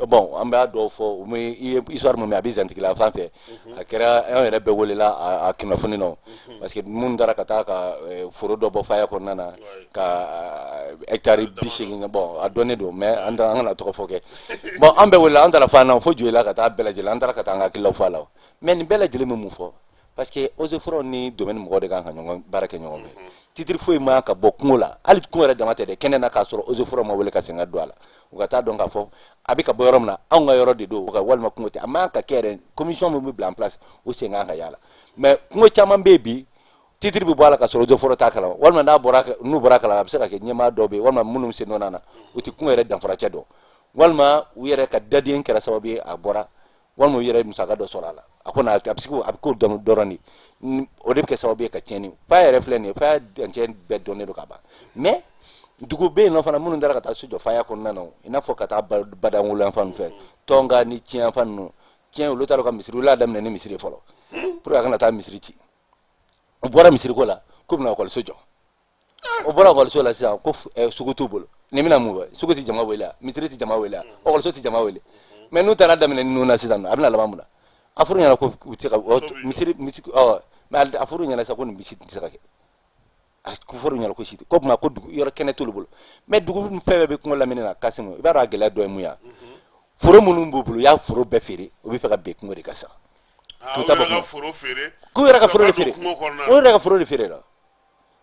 bon, an b'a dɔw fɔ, u i ye histoire min mɛn, a bɛ Zantigila fan fɛ. A kɛra an yɛrɛ bɛɛ welela a kunnafoni nɔ, parce que minnu taara ka taa ka foro dɔ bɔ faya kɔnɔna na ka hectare 80, bon, a dɔnnen don, mais an kana tɔgɔ fɔ kɛ. Bon, an bɛɛ welela, an taara fan na fo Joyila ka taa bɛɛ lajɛlen, an taara ka taa an ka hakililaw fɔ a la. Mais nin bɛɛ lajɛlen bɛ mun fɔ? Parce que eaux et forêts ni domaine mɔgɔw de kan ka ɲɔgɔn baara kɛ ɲɔgɔn fɛ. Titre foyi man ka bɔ kungo la, hali kungo yɛrɛ dama tɛ dɛ, kɛnɛ na, k'a sɔrɔ eaux et forêts ma wele ka sen ka don a la, u ka taa dɔn k'a fɔ a bɛ ka bɔ yɔrɔ min na, anw ka yɔrɔ de don walima kungo tɛ. A man ka kɛ yɛrɛ. Commission min bɛ bila en place, o sen kan ka y'a la. Mais kungo caman bɛ yen bi, titre bɛ bɔ a la ka sɔrɔ eaux et forêts t'a kalama, walima n'a bɔra, n'u bɔra kalama, a bɛ se ka kɛ ɲɛmaa dɔw bɛ yen, walima minnu sen donna na, u tɛ kungo yɛrɛ danfaracɛ dɔn, walima u yɛrɛ ka daden kɛra sababu ye a bɔra, walima u yɛrɛ ye musaka dɔ sɔrɔ a la, a ko a bɛ se a bɛ k'o dɔrɔn de, o de bɛ kɛ sababu ye ka tiɲɛni. Faya yɛrɛ filɛ nin ye, faya dancɛ bɛɛ dɔnnen don ka ban. Mais dugu bɛ yen nɔ fana, minnu taara ka taa so jɔ faya kɔnɔna na, i n'a fɔ ka taa Badanwolo yan fan fɛ, Tɔnka ni Tiɲɛ fan ninnu, tiɲɛ, olu taara u ka misiri, olu y'a daminɛ ni misiri fɔlɔ pour que a kana taa misiri ci. U bɔra misiri ko la k'u bɛna ekɔliso jɔ. O bɔra ekɔliso la sisan, ko sugu t'u bolo. Nin bɛna mun bɔ? Sugu tɛ jama wele, misiri tɛ jama wele, ekɔliso tɛ jama wele. Mais n'u taara daminɛ ninnu na sisan, a bɛna laban mun na? A fɔr'u ɲɛna ko u tɛ se ka misiri misiri ɔ, mais a fɔr'u ɲɛna sisan ko nin misi tɛ se ka kɛ. A fɔr'u ɲɛna ko si ko tuma ko dugu yɔrɔ kɛnɛ t'olu bolo. Mais dugu fɛn bɛɛ bɛ kungo lamini na. Kasimu, i b'a dɔn a gɛlɛya dɔ ye mun ye? Foro minnu b'u bolo, u y'a foro bɛɛ feere, u bɛ fɛ ka bin kungo de kan sisan. K'u yɛrɛ ka foro feere? K'u yɛrɛ ka foro de feere, u yɛrɛ ka foro de feere la.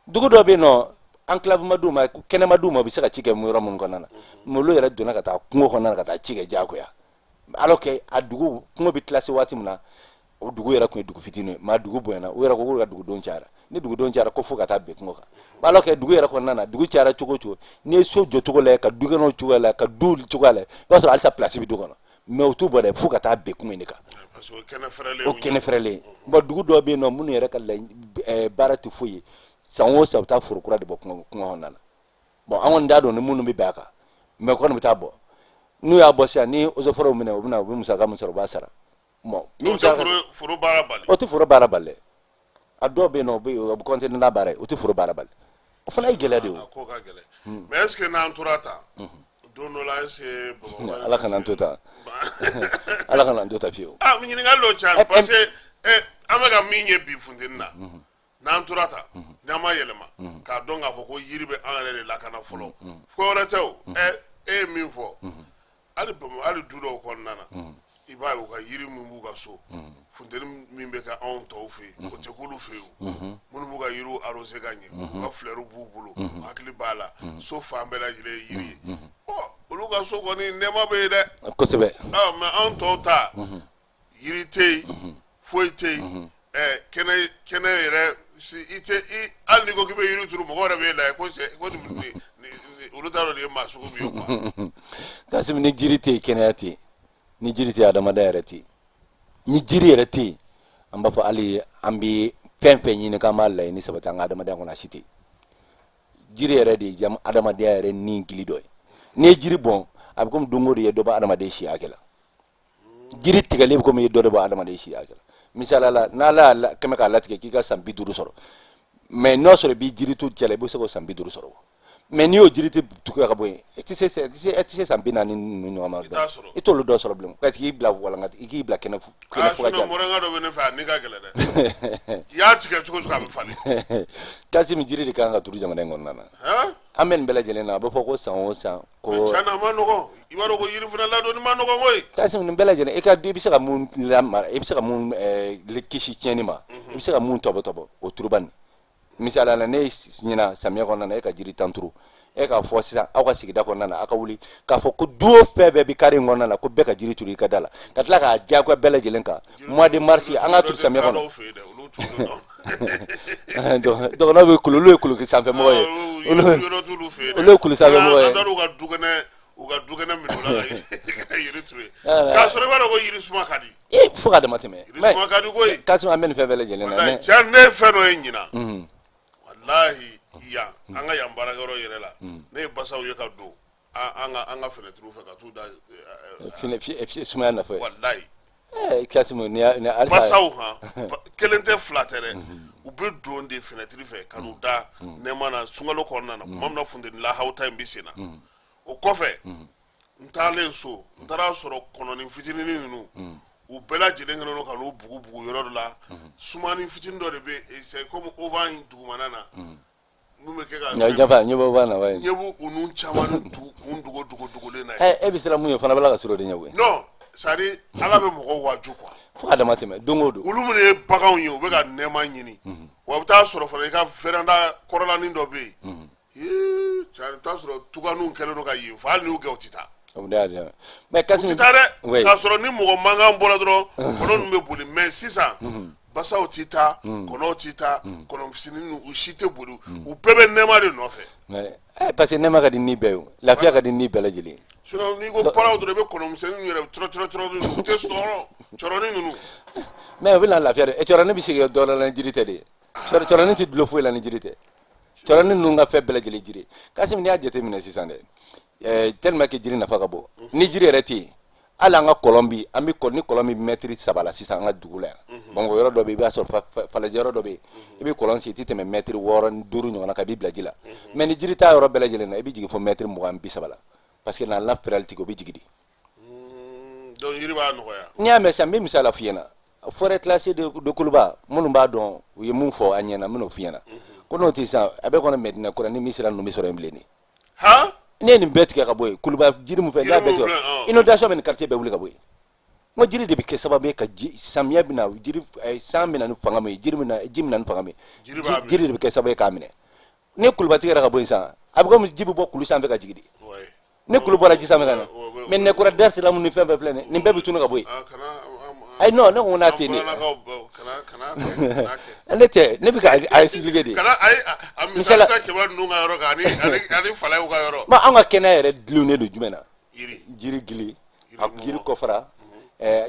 Dugu dɔ bɛ yen nɔ, enclave ma d'u ma, kɛnɛ ma d'u ma, u bɛ se ka ci kɛ yɔrɔ minnu kɔnɔna na, mais olu yɛrɛ donna ka taa kungo kɔnɔna na ka taa ci kɛ diyagoya. Alors que a dugu kungo bɛ classé waati min na, o dugu yɛrɛ tun ye dugu fitinin ye, mais dugu bonyana. U yɛrɛ ko k'u ka dugudenw cayara. Ni dugudenw cayara, ko fo ka taa bin kungo kan. Alors que dugu yɛrɛ kɔnɔna na, dugu cayara cogo o cogo, n'i ye so jɔcogo lajɛ, ka dukɛnɛw cogoya lajɛ, ka duw cogoya lajɛ, i b'a sɔrɔ halisa place bɛ du kɔnɔ. Mais u t'u bɔ dɛ, fo ka taa bin kungo in de kan. Parce que o kɛnɛ fɛrɛlen. O kɛnɛ fɛrɛlen. Bon, dugu dɔw bɛ yen nɔ, minnu yɛrɛ ka baara tɛ foyi ye, san o san u bɛ taa foro kura de bɔ kungo kɔnɔna na. Bon, an kɔni t'a dɔn ni minnu bɛ bɛn a kan, mais kɔni bɛ taa bɔ. N'u y'a bɔ sisan, ni eaux et forêts minɛ, u bɛ na, u bɛ musaka min sɔrɔ, u b'a sara. Bon, min tɛ foro baara bali. O tɛ foro baara bali dɛ. A dɔw bɛ yen nɔ, u bɛ yen, u bɛ continuer n'a baara ye, o tɛ foro baara bali. O fana ye gɛlɛya de ye. O ko ka gɛlɛn. Mais est ce que n'an tora tan, don dɔ la, est ce que Bamakɔ Ala kana an to tan, Ala kana an to tan fiyewu. Ah, ɲininkali dɔ ca, parce que an bɛ ka min ye bi funteni na, n'an tora tan, n'an ma yɛlɛma k'a dɔn k'a fɔ ko yiri bɛ an yɛrɛ de lakana fɔlɔ, ko wɛrɛ tɛ o. E ye min fɔ, hali Bamakɔ, hali du dɔw kɔnɔna na, i b'a ye u ka yiri min b'u ka so, funteni min bɛ kɛ anw tɔw fɛ yen, o tɛ k'olu fɛ yen. O minnu b'u ka yiriw arrosé ka ɲɛ, u ka fleurs b'u bolo, u hakili b'a la, so fan bɛɛ lajɛlen ye yiri ye. Ɔ, olu ka so kɔni, nɛɛma bɛ yen dɛ. Kosɛbɛ. Ɔ, mais anw tɔw ta, yiri tɛ yen, foyi tɛ yen. Ɛ, kɛnɛ kɛnɛ yɛrɛ si i tɛ i, hali n'i ko k'i bɛ yiri turu, mɔgɔ yɛrɛ b'e lajɛ ko cɛ ko nin olu t'a dɔn nin ye maa sugu min ye quoi. Kasimi, ni jiri tɛ yen, kɛnɛya tɛ yen. Ni jiri tɛ yen, adamadenya yɛrɛ tɛ yen. Ni jiri yɛrɛ tɛ yen, an b'a fɔ hali an bɛ fɛn fɛn ɲini k'an b'a laɲini sabati an ka adamadenya kɔnɔ, a si tɛ yen. Jiri yɛrɛ de ye adamadenya yɛrɛ ni gili dɔ ye. N'i ye jiri bɔn, a bɛ komi don o don i ye dɔ bɔ adamaden si hakɛ la. Jiri tigɛlen bɛ komi i ye dɔ de bɔ adamaden si hakɛ la. Misaliya la, n'Ala y'a kɛmɛ k'a latigɛ k'i ka san 50 sɔrɔ, mais n'o sɔrɔ i b'i jiri to cɛ la, i bɛ se k'o san 50 sɔrɔ. Mais n'i y'o jiri tigɛ ka bɔ yen, e tɛ se san 40 ninnu ɲɔgɔn ma. I t'olu dɔ sɔrɔ bilen, parce que k'i bila walanka, i k'i bila kɛnɛ kɛnɛ fo ka ja. Moringa dɔ bɛ ne fɛ, a ni ka gɛlɛn dɛ. I y'a tigɛ cogo cogo, a bɛ falen. Kasimi, jiri de kan ka turu jamana in kɔnɔna na. An bɛ nin bɛɛ lajɛlen na, a bɛ fɔ ko san o san ko. Tiɲɛ na, a ma nɔgɔn. I b'a dɔn ko yiri fana ladonni ma nɔgɔn koyi. Kasimi, nin bɛɛ lajɛlen, i ka i bɛ se ka mun lamara, i bɛ se ka mun kisi tiɲɛni ma, i bɛ se ka mun tɔbɔ tɔbɔ, o turuba nin. Misaliya la, ne ɲina samiyɛ kɔnɔna na, e ka jiri 10 turu. E k'a fɔ sisan, aw ka sigida kɔnɔna na, aw ka wuli k'a fɔ ko du o fɛn bɛɛ bɛ carré in kɔnɔna na, ko bɛɛ ka jiri turu i ka da la, ka tila k'a diyagoya bɛɛ lajɛlen kan mois de mars, an k'a turu samiyɛ kɔnɔ. Dɔgɔnɔ bɛ kulu, olu ye kulu sanfɛmɔgɔ ye, olu ye kulu sanfɛmɔgɔ ye. An taara u ka dukɛnɛ, u ka dukɛnɛ minɛ u la ka yiri turu yen, k'a sɔrɔ i b'a dɔn ko yiri suma ka di. Ee, fo ka dama tɛmɛ. Yiri suma ka di koyi. Kasimi, an bɛ nin fɛn bɛɛ lajɛlen na. Cɛ, ne ye fɛn dɔ ye ɲinan, walahi, yan an ka yan baarakɛyɔrɔ yɛrɛ la, ne ye basaw ye ka don an ka fenêtre fɛ ka t'u da. Sumaya nɔfɛ. Walahi. Ɛɛ Kasimi, ni halisa. Basaw han, kelen tɛ, fila tɛ dɛ, u bɛ don de fenêtre fɛ ka n'u da nɛɛma na sunkalo kɔnɔna na, tuma min na funteni lahaw ta in bɛ sen na. O kɔfɛ, n taalen so, n taara sɔrɔ kɔnɔnin fitinin ninnu, u bɛɛ lajɛlen kɛlen don ka n'u bugu bugu yɔrɔ dɔ la. Sumani fitinin dɔ de bɛ yen, c'est comme auvent in dugumana na mun bɛ kɛ ka. Jafa ɲɛ bɛ auvent na wa? Ɲɛ b'u ninnu caman ni kun dogo dogo dogolen na ye. Ɛ, e bɛ siran mun ye, o fana bɛ la ka sɔrɔ o de ɲɛ koyi. Non, c'est à dire Ala bɛ mɔgɔw waaju quoi. Fo ka dama tɛmɛ don o don. Olu minnu ye baganw ye, u bɛ ka nɛɛma ɲini wa. I bɛ taa sɔrɔ fana, i ka véranda kɔrɔlanin dɔ bɛ yen, cɛ, i bɛ taa sɔrɔ tuganiw kɛlen don ka yen fa. Hali n'i y'u gɛn, u tɛ taa. Mais Kasimi, u tɛ taa dɛ. K'a sɔrɔ ni mɔgɔ mankan bɔra dɔrɔn, kɔnɔ ninnu bɛ boli. Mais sisan, basaw tɛ taa, kɔnɔw tɛ taa, kɔnɔ misɛnnin ninnu, u si tɛ boli, u bɛɛ bɛ nɛɛma de nɔfɛ. Parce que nɛɛma ka di ni bɛɛ ye, lafiya ka di ni bɛɛ lajɛlen ye. Sinon n'i ko paraw dɔrɔn, i bɛ kɔnɔ misɛnnin ninnu yɛrɛ tɔrɔ tɔrɔ tɔrɔ ninnu, u tɛ sunɔgɔ, cɔrɔnin ninnu. Mais u bɛ na lafiya de. Cɔrɔnin bɛ sigi dɔ la ni jiri tɛ de. Cɔrɔnin tɛ dulon foyi la ni jiri tɛ. Cɔrɔnin ninnu ka fɛn bɛɛ lajɛlen jiri. Kasimi, n'i y'a jateminɛ sisan dɛ, tellement que jiri nafa ka bon, ni jiri yɛrɛ tɛ yen, hali an ka kɔlɔn bi, an bɛ ni kɔlɔn bɛ mɛtiri 3 la sisan an ka dugu la yan, Bamakɔ yɔrɔ dɔ bɛ yen, i b'a sɔrɔ falajɛ yɔrɔ dɔ bɛ yen, i bɛ kɔlɔn sen, i tɛ tɛmɛ mɛtiri 6 ni 5 ɲɔgɔn na kan, i b'i bila ji la. Mais ni jiri t'a yɔrɔ bɛɛ lajɛlen na, i bɛ jigin fo mɛtiri 20, 30 la, parce que na nappe phréatique, o bɛ jigin de. Donc yiri b'a nɔgɔya. N'i y'a mɛn sisan, n bɛ misali f'i ɲɛna. Forêt classée de Kuluba, minnu b'a dɔn, u ye mun fɔ an ɲɛna, n bɛn'o f'i ɲɛna. Ko n'o tɛ sisan, a bɛ kɔnɔ Mɛdinɛ kura ni misira ninnu bɛ sɔrɔ yen bilen de. Han. Ne ye nin bɛɛ tigɛ ka bɔ yen, Kuluba jiri min fɛ, n'i y'a bɛɛ tigɛ, inondation bɛ nin quartier bɛɛ wuli ka bɔ yen. N ko jiri de bɛ kɛ sababu ye ka ji, samiyɛ bɛ na, jiri, san bɛ na ni fanga min ye, jiri bɛ na, ji bɛ na ni fanga min ye, jiri de bɛ kɛ sababu ye k'a minɛ. Ni Kuluba tigɛra ka bɔ yen sisan, a bɛ komi ji bɛ bɔ kulu sanfɛ ka jigin de. Ne kulu bɔra ji sanfɛ ka na, mais nɛkura Dar-Salam ni fɛn fɛn filɛ nin bɛɛ bɛ tunu ka bɔ yen. Ayi, non, ne ko n'a tɛ nin ne tɛ, ne bɛ ka a expliquer de. Kana ayi, a misali ta Keba ninnu ka yɔrɔ kan ani Falayew ka yɔrɔ. Bon, an ka kɛnɛya yɛrɛ dulonnen don jumɛn na? Jiri gili, jiri kɔfara,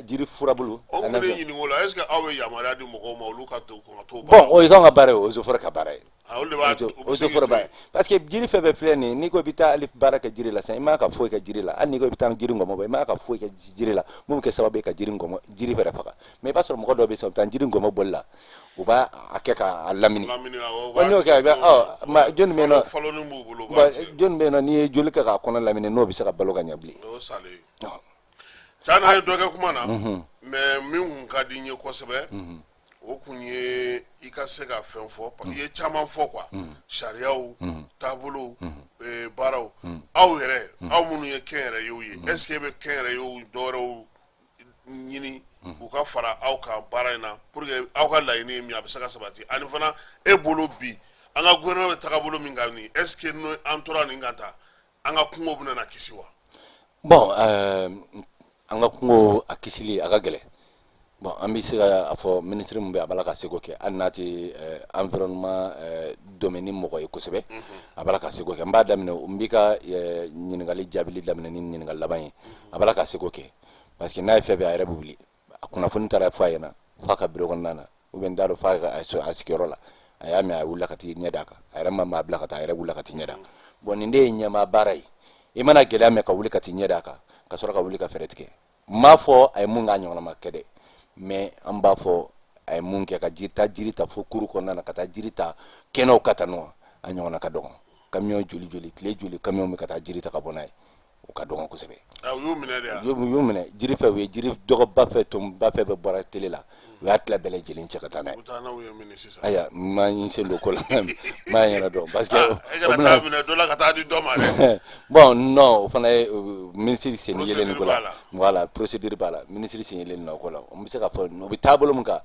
jiri furabulu. O kun bɛ ne ɲininka o la, est ce que aw bɛ yamaruya di mɔgɔw ma olu ka to ka t'o? Bon, o ye anw ka baara ye, o ye eaux ka baara ye. Olu de b'a o ye baara ye, parce que jiri fɛn fɛn filɛ nin ye, n'i ko i bɛ taa hali baara kɛ jiri la sisan, i man ka foyi kɛ jiri la. Hali n'i ko i bɛ taa jiri ngɔmɔ bɔ, i man ka foyi kɛ jiri la mun bɛ kɛ sababu ye ka jiri ngɔmɔ, jiri yɛrɛ faga. Mais i b'a sɔrɔ mɔgɔ dɔw bɛ yen sisan, u bɛ taa jiri ngɔmɔ bɔli la, u b'a a kɛ k'a lamini. Ɔ, n'i y'o kɛ, a bɛ ɔ ma jɔnni bɛ yen nɔ? Faloni b'u bolo, u b'a tigɛ. Jɔnni bɛ yen nɔ n'i ye joli kɛ k'a kɔnɔ lamini, n'o bɛ se ka balo ka ɲɛ bilen? O salen tiɲɛ na, an ye dɔ kɛ kuma na, mais min kun ka di n ye kosɛbɛ, o kun ye i ka se ka fɛn fɔ, parce que i ye caman fɔ quoi, sariyaw, taabolow, baaraw. Aw yɛrɛ, aw minnu ye kɛnyɛrɛyew ye, est ce que e bɛ kɛnyɛrɛyew dɔwɛrɛw ɲini u ka fara aw kan baara in na, pour que aw ka laɲini ye min ye, a bɛ se ka sabati? Ani fana, e bolo bi, an ka gouvernement bɛ tagabolo min kan nin, est ce que n'o an tora nin kan tan, an ka kungo bɛna na kisi wa? Bon, an ka kungo a kisili a ka gɛlɛn. Bon, an bɛ se ka a fɔ minisiri min bɛ, a b'a la ka seko kɛ, hali n'a tɛ environnement domaine mɔgɔ ye kosɛbɛ, a b'a la ka seko kɛ. N b'a daminɛ, n b'i ka ɲininkali jaabili daminɛ ni ɲininkali laban ye. A b'a la ka seko kɛ, parce que n'a ye fɛn bɛɛ, a yɛrɛ bɛ wuli. A kunnafoni taara fɔ a ɲɛna f'a ka bureau kɔnɔna na, ou bien n t'a dɔn, f'a ka a sigiyɔrɔ la, a y'a mɛn, a wulila ka t'i ɲɛ d'a kan. A yɛrɛ ma maa bila ka taa, a yɛrɛ wulila ka t'i ɲɛ d'a kan. Bon, nin de ye ɲɛmaa baara ye. I mana gɛlɛya mɛn, ka wuli ka t'i ɲɛ d'a kan, ka sɔrɔ ka wuli ka fɛɛrɛ tigɛ. N m'a fɔ a ye mun k'a ɲɔgɔnna ma kɛ dɛ, mais an b'a fɔ a ye mun kɛ, ka jiri ta, jiri ta fo kuru kɔnɔna na, ka taa jiri ta kɛnɛw ka taa nɔ, a ɲɔgɔnna ka dɔgɔn. Camion joli joli, tile joli camion bɛ ka taa jiri ta ka bɔ n'a ye, o ka dɔgɔn kosɛbɛ. U y'u minɛ de yan? U y'u minɛ jiri fɛ, u ye jiri dɔgɔba fɛ, tonba fɛ, bɛɛ bɔra télé la, u y'a tila bɛɛ lajɛlen cɛ ka taa n'a ye. U taa n'aw ye mini sisan? Ayiwa, n ma n sen don ko la, n m'a ɲɛna dɔn, parce que e kana taa minɛ dɔ la ka taa di dɔ ma dɛ. Bon, non, o fana ye minisiri sen yelen ko la. Procédure b'a la. Voilà, procédure b'a la, minisiri sen yelen na o ko la. N bɛ se k'a fɔ u bɛ taabolo min kan,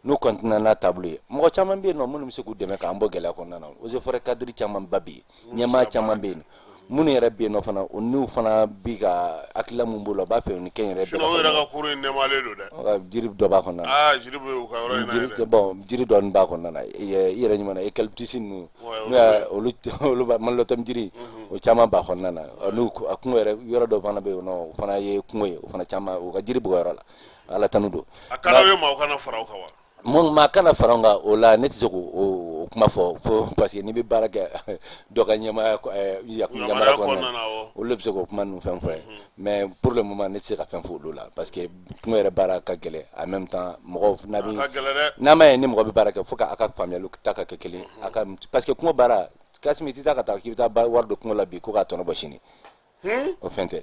n'u continuer n'a taabolo ye, mɔgɔ caman bɛ yen nɔ minnu bɛ se k'u dɛmɛ k'an bɔ gɛlɛya kɔnɔna na. Eaux et forêts cadre caman ba bɛ yen, ɲɛmaa caman bɛ yen minnu yɛrɛ bɛ yen nɔ fana, o n'u fana bi ka hakilila mun b'o la, u b'a fɛ u ni kɛnyɛrɛ. Sinon o yɛrɛ ka kuru in nɛmalen don dɛ. Jiri dɔ b'a kɔnɔna na. Aa, jiri bɛ u ka yɔrɔ in na jiri yɛrɛ. Bon, jiri dɔɔni b'a kɔnɔna na. I yɛrɛ ɲuman na, eucalyptus ninnu, olu n'o y'a olu b'a malilɔtɔm jiri, o caman b'a kɔnɔna na. N'u a kungo yɛrɛ, yɔrɔ dɔ fana bɛ yen nɔ, o fana ye kungo ye, o fana caman o ka jiri bugɔ yɔrɔ la. Ala tanu don. A ka d'aw ye maaw kana fara aw kan wa? Mun maa kana fara an kan o la, ne tɛ se k'o o kuma fɔ fo, parce que n'i bɛ baara kɛ dɔ ka ɲɛmaaya yamaruya kɔnɔna na, olu de bɛ se k'o kuma ninnu fɛn fɔ ye. Mais pour le moment, ne tɛ se ka fɛn fɔ olu la, parce que kungo yɛrɛ baara ka gɛlɛn. En même temps, mɔgɔw n'a bɛ A ka gɛlɛn dɛ. N'a ma ye ni mɔgɔ bɛ baara kɛ, fo ka a ka faamuyaliw ta ka kɛ kelen a ka, parce que kungo baara, Kasimi, i tɛ taa ka taa k'i bɛ taa wari don kungo la bi ko k'a tɔnɔ bɔ sini, o fɛn tɛ.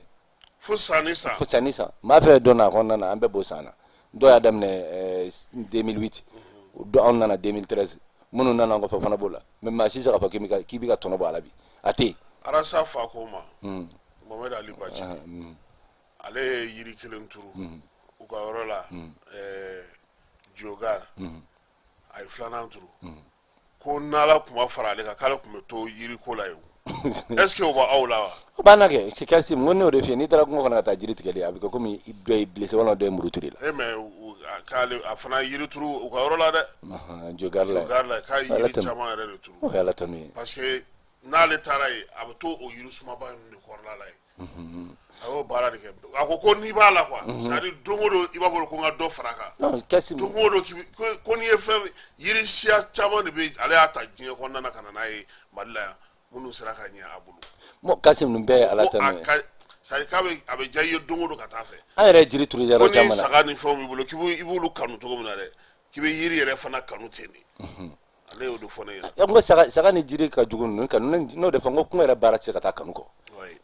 Fo san ni san. Fo san ni san. Maa fɛ dɔn na a kɔnɔna na, an bɛɛ b'o san na. Dɔw y'a daminɛ 2008, dɔ anw nana 2013, minnu nana an kɔfɛ fana b'o la. Mais maa si tɛ se k'a fɔ k'i bɛ ka tɔnɔ bɔ a la bi, a tɛ yen. Arasa fa ko ma, Mohamed Ali Baci, ale ye yiri kelen turu u ka yɔrɔ la, Diogar, a ye filanan turu, ko n'Ala tun ma fara ale kan, k'ale tun bɛ to yiriko la yen. Est ce que o b'aw la wa? O b'an na kɛ. C'est Kassim, n ko ne y'o de f'i ye, n'i taara kungo kɔnɔ ka taa jiri tigɛli, a bɛ kɛ komi dɔ y'i blessé walima dɔ ye muru turu i la. E mais k'ale a fana ye yiri turu u ka yɔrɔ la dɛ. Diogar la. Diogar la, k'a ye yiri caman yɛrɛ de turu. O ye Ala tanu ye. Parce que n'ale taara yen, a bɛ to o yiri sumaba ninnu de kɔrɔla la yen. A y'o baara de kɛ. A ko ko n'i b'a la quoi, c'est à dire don o don i b'a fɔ ko n ka dɔ fara a kan. Non, Kassim. Don o don k'i bɛ ko n'i ye fɛn, yiri siya caman de bɛ yen, ale y'a ta diɲɛ kɔnɔna na ka na n'a ye Mali la yan, minnu sera ka ɲɛ a bolo. Bon, Kassim, nin bɛɛ ye Ala Ko tanu a ye. ka, c'est à dire k'a bɛ, a bɛ diya i ye don o don ka taa fɛ. An yɛrɛ ye jiri turu yɔrɔ Ko ni caman na. saga ni fɛnw b'i bolo, k'i b'u, i b'olu kanu cogo min na dɛ, k'i bɛ yiri yɛrɛ fana kanu ten de. Ale y'o de fɔ ne ɲɛna. N ko saga, saga ni jiri ka jugu ninnu kanu, n'o de fɔ n ko kungo yɛrɛ baara tɛ se ka taa kanu kɔ.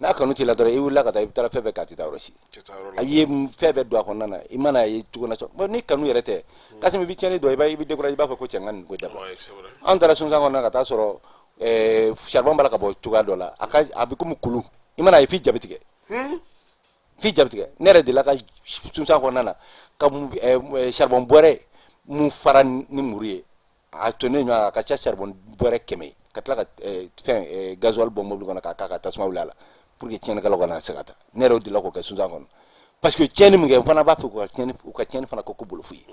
N'a kanu t'i la dɔrɔn, i wulila ka taa, i bɛ taa fɛn fɛn kɛ, a tɛ taa yɔrɔ si. Tɛ taa yɔrɔ la. A ye fɛn bɛɛ don a kɔnɔna na, i mana ye cogo na sɔrɔ. Bon, ni kanu yɛrɛ tɛ, Kassim, i bɛ tiɲɛni dɔn, i b'a, i bɛ découragé, i b'a fɔ ko cɛ, n ka nin ko dabila. Ouais, c'est vrai. An taara sunsan kɔnɔna ka taa sɔrɔ charbon b'a la ka bɔ cogoya dɔ la, a ka a bɛ komi kulu, i mana ye f'i ja bɛ tigɛ, f'i ja bɛ tigɛ. Ne yɛrɛ delila ka sunsan kɔnɔna na ka charbon bɔrɛ mun fara ni muru ye, a tonnen ɲɔgɔn kan, a ka ca charbon bɔrɛ 100 ye, ka tila ka fɛn gasoil bɔ mobili kɔnɔ k'a k'a ka tasuma wuli a la. Pour que tiɲɛnikɛlaw kana se ka taa. Ne yɛrɛ delila k'o kɛ Sunsan kɔnɔ, parce que tiɲɛni min kɛ, n fana b'a fɛ u ka tiɲɛni fana kɛ ko bolo fu ye.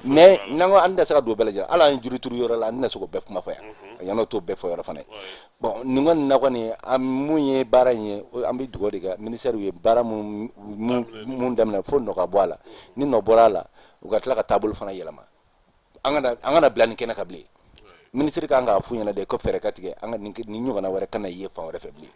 Mais n'an ko an tɛna se ka don bɛɛ lajɛlen, hali an ye jiri turu yɔrɔ la, an tɛna se k'o bɛɛ kuma fɔ yan, yan'o t'o bɛɛ fɔ yɔrɔ fana ye. Bon, nin kɔni na kɔni, an mun ye baara in ye, an bɛ dugawu de kɛ ministère ye. Baara mun daminɛ, fo nɔ ka bɔ a la. Ni nɔ bɔra a la, u ka tila ka taabolo fana yɛlɛma. An kana bila nin kɛnɛ kan bilen. Ministre kan k'a f'u ɲɛna de ko fɛɛrɛ ka tigɛ, an ka nin ɲɔgɔnna wɛrɛ kana ye fan wɛrɛ fɛ bilen.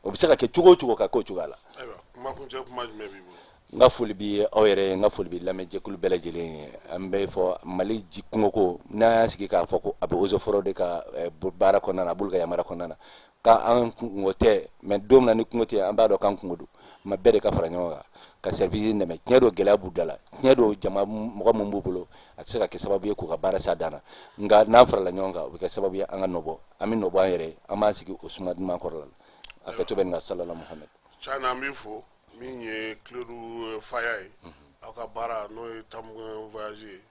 O bɛ se ka kɛ cogo o cogo, ka k'o cogoya la. Ayiwa, kuma kuncɛ kuma jumɛn b'i bolo? N ka foli bi aw yɛrɛ ye, n ka foli bi lamɛnjɛkulu bɛɛ lajɛlen ye. An bɛ fɔ Mali ji kungoko, n'an y'an sigi k'a fɔ ko a bɛ eaux et forêts de ka baara kɔnɔna na, a b'olu ka yamaruya kɔnɔna na, k'an kungo tɛ. Mais don min na ni kungo tɛ, an b'a dɔn k'an kungo don. Ma bɛɛ de ka fara ɲɔgɔn kan ka service dɛmɛ. Tiɲɛ don, gɛlɛya b'u da la. Tiɲɛ don, jama mɔgɔ min b'u bolo, a tɛ se ka kɛ sababu ye k'u ka baara s'a dan na. Nka n'an farala ɲɔgɔn kan, o bɛ kɛ sababu ye an ka nɔbɔ, an bɛ nɔbɔ an yɛrɛ ye, an b'an sigi o suma duman kɔrɔ la. A kɛcogo bɛ nin ka salala Muhamɛd. Tiɲɛ, an b'i fo. Min ye Kiledu Faya ye, aw ka baara n'o ye Tam Voyage ye,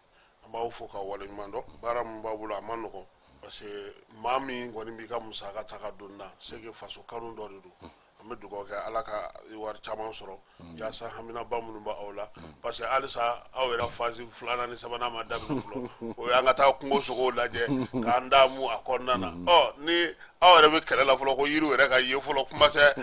an b'aw fo ka waleɲuman dɔn. Baara min b'aw bolo, a ma nɔgɔn, parce que maa min kɔni b'i ka musaka ta ka don na, c'est que faso kanu dɔ de don. An bɛ dugawu kɛ, Ala ka wari caman sɔrɔ yaasa haminaba minnu b'aw la, parce que halisa aw yɛrɛ phase filanan ni sabanan ma daminɛ fɔlɔ. O y'an ka taa kungo sogow lajɛ k'an damu a kɔnɔna na. Ɔ, ni aw yɛrɛ bɛ kɛlɛ la fɔlɔ ko yiriw yɛrɛ ka ye fɔlɔ, kuma tɛ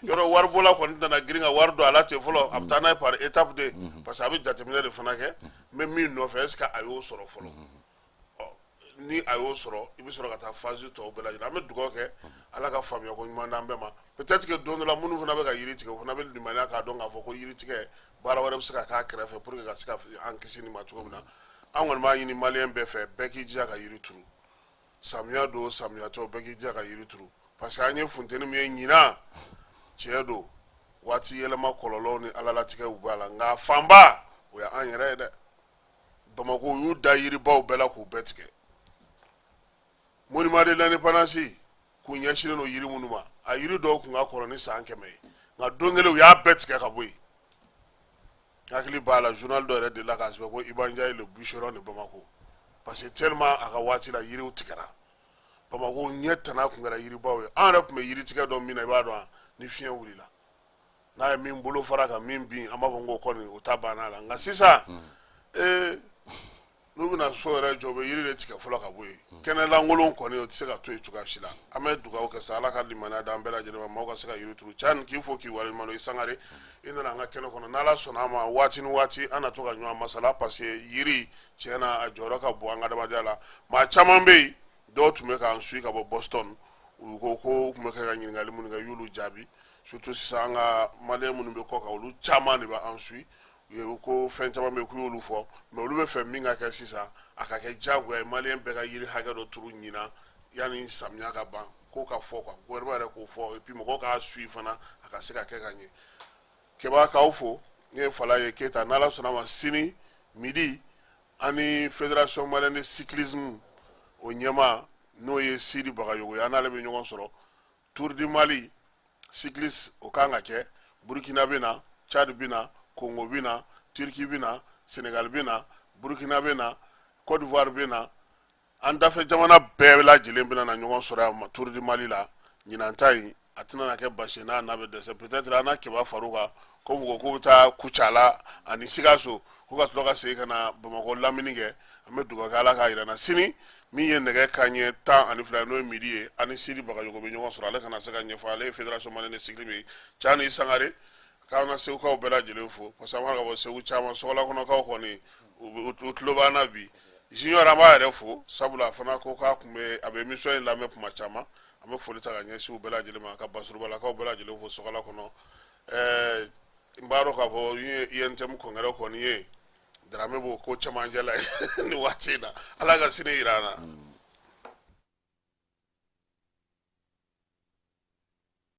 yɔrɔ waribɔla kɔni tɛna girin ka wari don a la ten fɔlɔ. A bɛ taa n'a ye par étape de, parce que a bɛ jateminɛ de fana kɛ. N bɛ min nɔfɛ, est ce que a y'o sɔrɔ fɔlɔ? Ni a y'o sɔrɔ, i bɛ sɔrɔ ka taa phase tɔw bɛɛ lajɛlen. An bɛ dugawu kɛ, Ala ka faamuya ko ɲuman d'an bɛɛ ma. Peut-être que don dɔ la, minnu fana bɛ ka yiri tigɛ, o fana bɛ limaniya k'a dɔn k'a fɔ ko yiri tigɛ baara wɛrɛ bɛ se ka k'a kɛrɛfɛ pour que ka se ka an kisi nin ma cogo min na. An kɔni b'a ɲini maliyɛn bɛɛ fɛ, bɛɛ k'i jija ka yiri turu. Samiya don, samiya tɛ, bɛɛ k'i jija ka yiri turu, parce que an ye funteni min ye ɲinan, tiɲɛ don, waati yɛlɛma kɔlɔlɔw ni Ala latigɛw b'a la, nka fanba o ye an yɛrɛ ye dɛ. Bamakɔ, u y'u da yiribaw bɛɛ la k'u bɛɛ tigɛ. Monument de l'Indépendance k'u ɲɛsinnen don yiri minnu ma, a yiri dɔw tun ka kɔrɔ ni san 100 ye, nka don kelen u y'a bɛɛ tigɛ ka bɔ yen. Hakili b'a la, journal dɔ yɛrɛ delila k'a sɛbɛn ko Iba Ndiaye, le bûcheron de Bamako, parce que tellement a ka waati la yiriw tigɛra. Bamako ɲɛ tana tun kɛra yiribaw ye. An yɛrɛ tun bɛ yiri tigɛ dɔn min na, i b'a dɔn, ni fiɲɛ wulila, n'a ye min bolo fara ka min bin, an b'a fɔ ko kɔni o ta banna la. Nka sisan, ee, n'u bɛna so yɛrɛ jɔ, u bɛ yiri de tigɛ fɔlɔ ka bɔ yen. Kɛnɛ lankolon kɔni, o tɛ se ka to yen cogoya si la. An bɛ dugawu kɛ sa, Ala ka limaniya d'an bɛɛ lajɛlen ma, maaw ka se ka yiri turu. Can k'i fo k'i waleɲuman dɔn. I Sangare, i nana an ka kɛnɛ kɔnɔ. N'Ala sɔnna a ma, waati ni waati an na to ka ɲɔgɔn masala, parce que yiri, tiɲɛ na, a jɔyɔrɔ ka bon an ka adamadenya la. Maa caman bɛ yen, dɔw tun bɛ k'an suit ka bɔ Boston, u ko ko u tun bɛ kɛ ka ɲininkali minnu kɛ, i y'olu jaabi. Surtout sisan, an ka maliyɛn minnu bɛ kɔ kan, olu caman de bɛ an suit. U ko fɛn caman bɛ yen k'u y'olu fɔ, mais olu bɛ fɛ min ka kɛ sisan, a ka kɛ diyagoya ye, maliyɛn bɛɛ ka yiri hakɛ dɔ turu ɲinan yanni samiya ka ban, k'o ka fɔ quoi, gouvernement yɛrɛ k'o fɔ, et puis mɔgɔw k'a suit fana, a ka se ka kɛ ka ɲɛ. Keba, k'aw fo. Ne ye Fala ye Keyita. N'Ala sɔnna ma, sini midi, an ni Fédération malienne de cyclisme o ɲɛmaa, n'o ye Sidi Bagayogo ye, an n'ale bɛ ɲɔgɔn sɔrɔ. Tour du Mali cycliste, o kan ka kɛ. Burkina bɛ na, Tchad bɛ na, Congo bɛ na, Turquie bɛ na, Sénégal bɛ na, Burkina bɛ na, Côte d'Ivoire bɛ na. An dafɛ jamana bɛɛ lajɛlen bɛna na ɲɔgɔn sɔrɔ yan Tour du Mali la. Ɲinan ta in, a tɛna na kɛ basi n'a n'a bɛ dɛsɛ. Peut-être an n'a Keba far'u kan, ko mɔgɔ k'u bɛ taa Kucala ani Sikaso, ko ka sɔrɔ ka segin ka na Bamakɔ lamini kɛ. An bɛ dugawu kɛ, Ala k'a jira n na. Sini min ye nɛgɛ kanɲɛ 12 n'o ye midi ye, ani Sidi Bagayogo bɛ ɲɔgɔn sɔrɔ, ale kana se ka ɲɛfɔ. Ale ye Fédération malienne de cyclisme ye. Cani Sangare, k'an ka Segukaw bɛɛ lajɛlen fo, parce que an b'a ka bɔ Segu caman, Sɔgɔla kɔnɔkaw kɔni, u tulo b'an na bi. Junior, an b'a yɛrɛ fo, sabula a fana ko k'a tun bɛ, a bɛ émission in lamɛn kuma caman. An bɛ foli ta ka ɲɛsin u bɛɛ lajɛlen ma, ka Basurubakaw bɛɛ lajɛlen fo Sɔgɔla kɔnɔ. N b'a dɔn k'a fɔ n ye UNTM congrès kɔni ye, Darame b'o ko camancɛ la nin waati in na. Ala ka sini jira an na.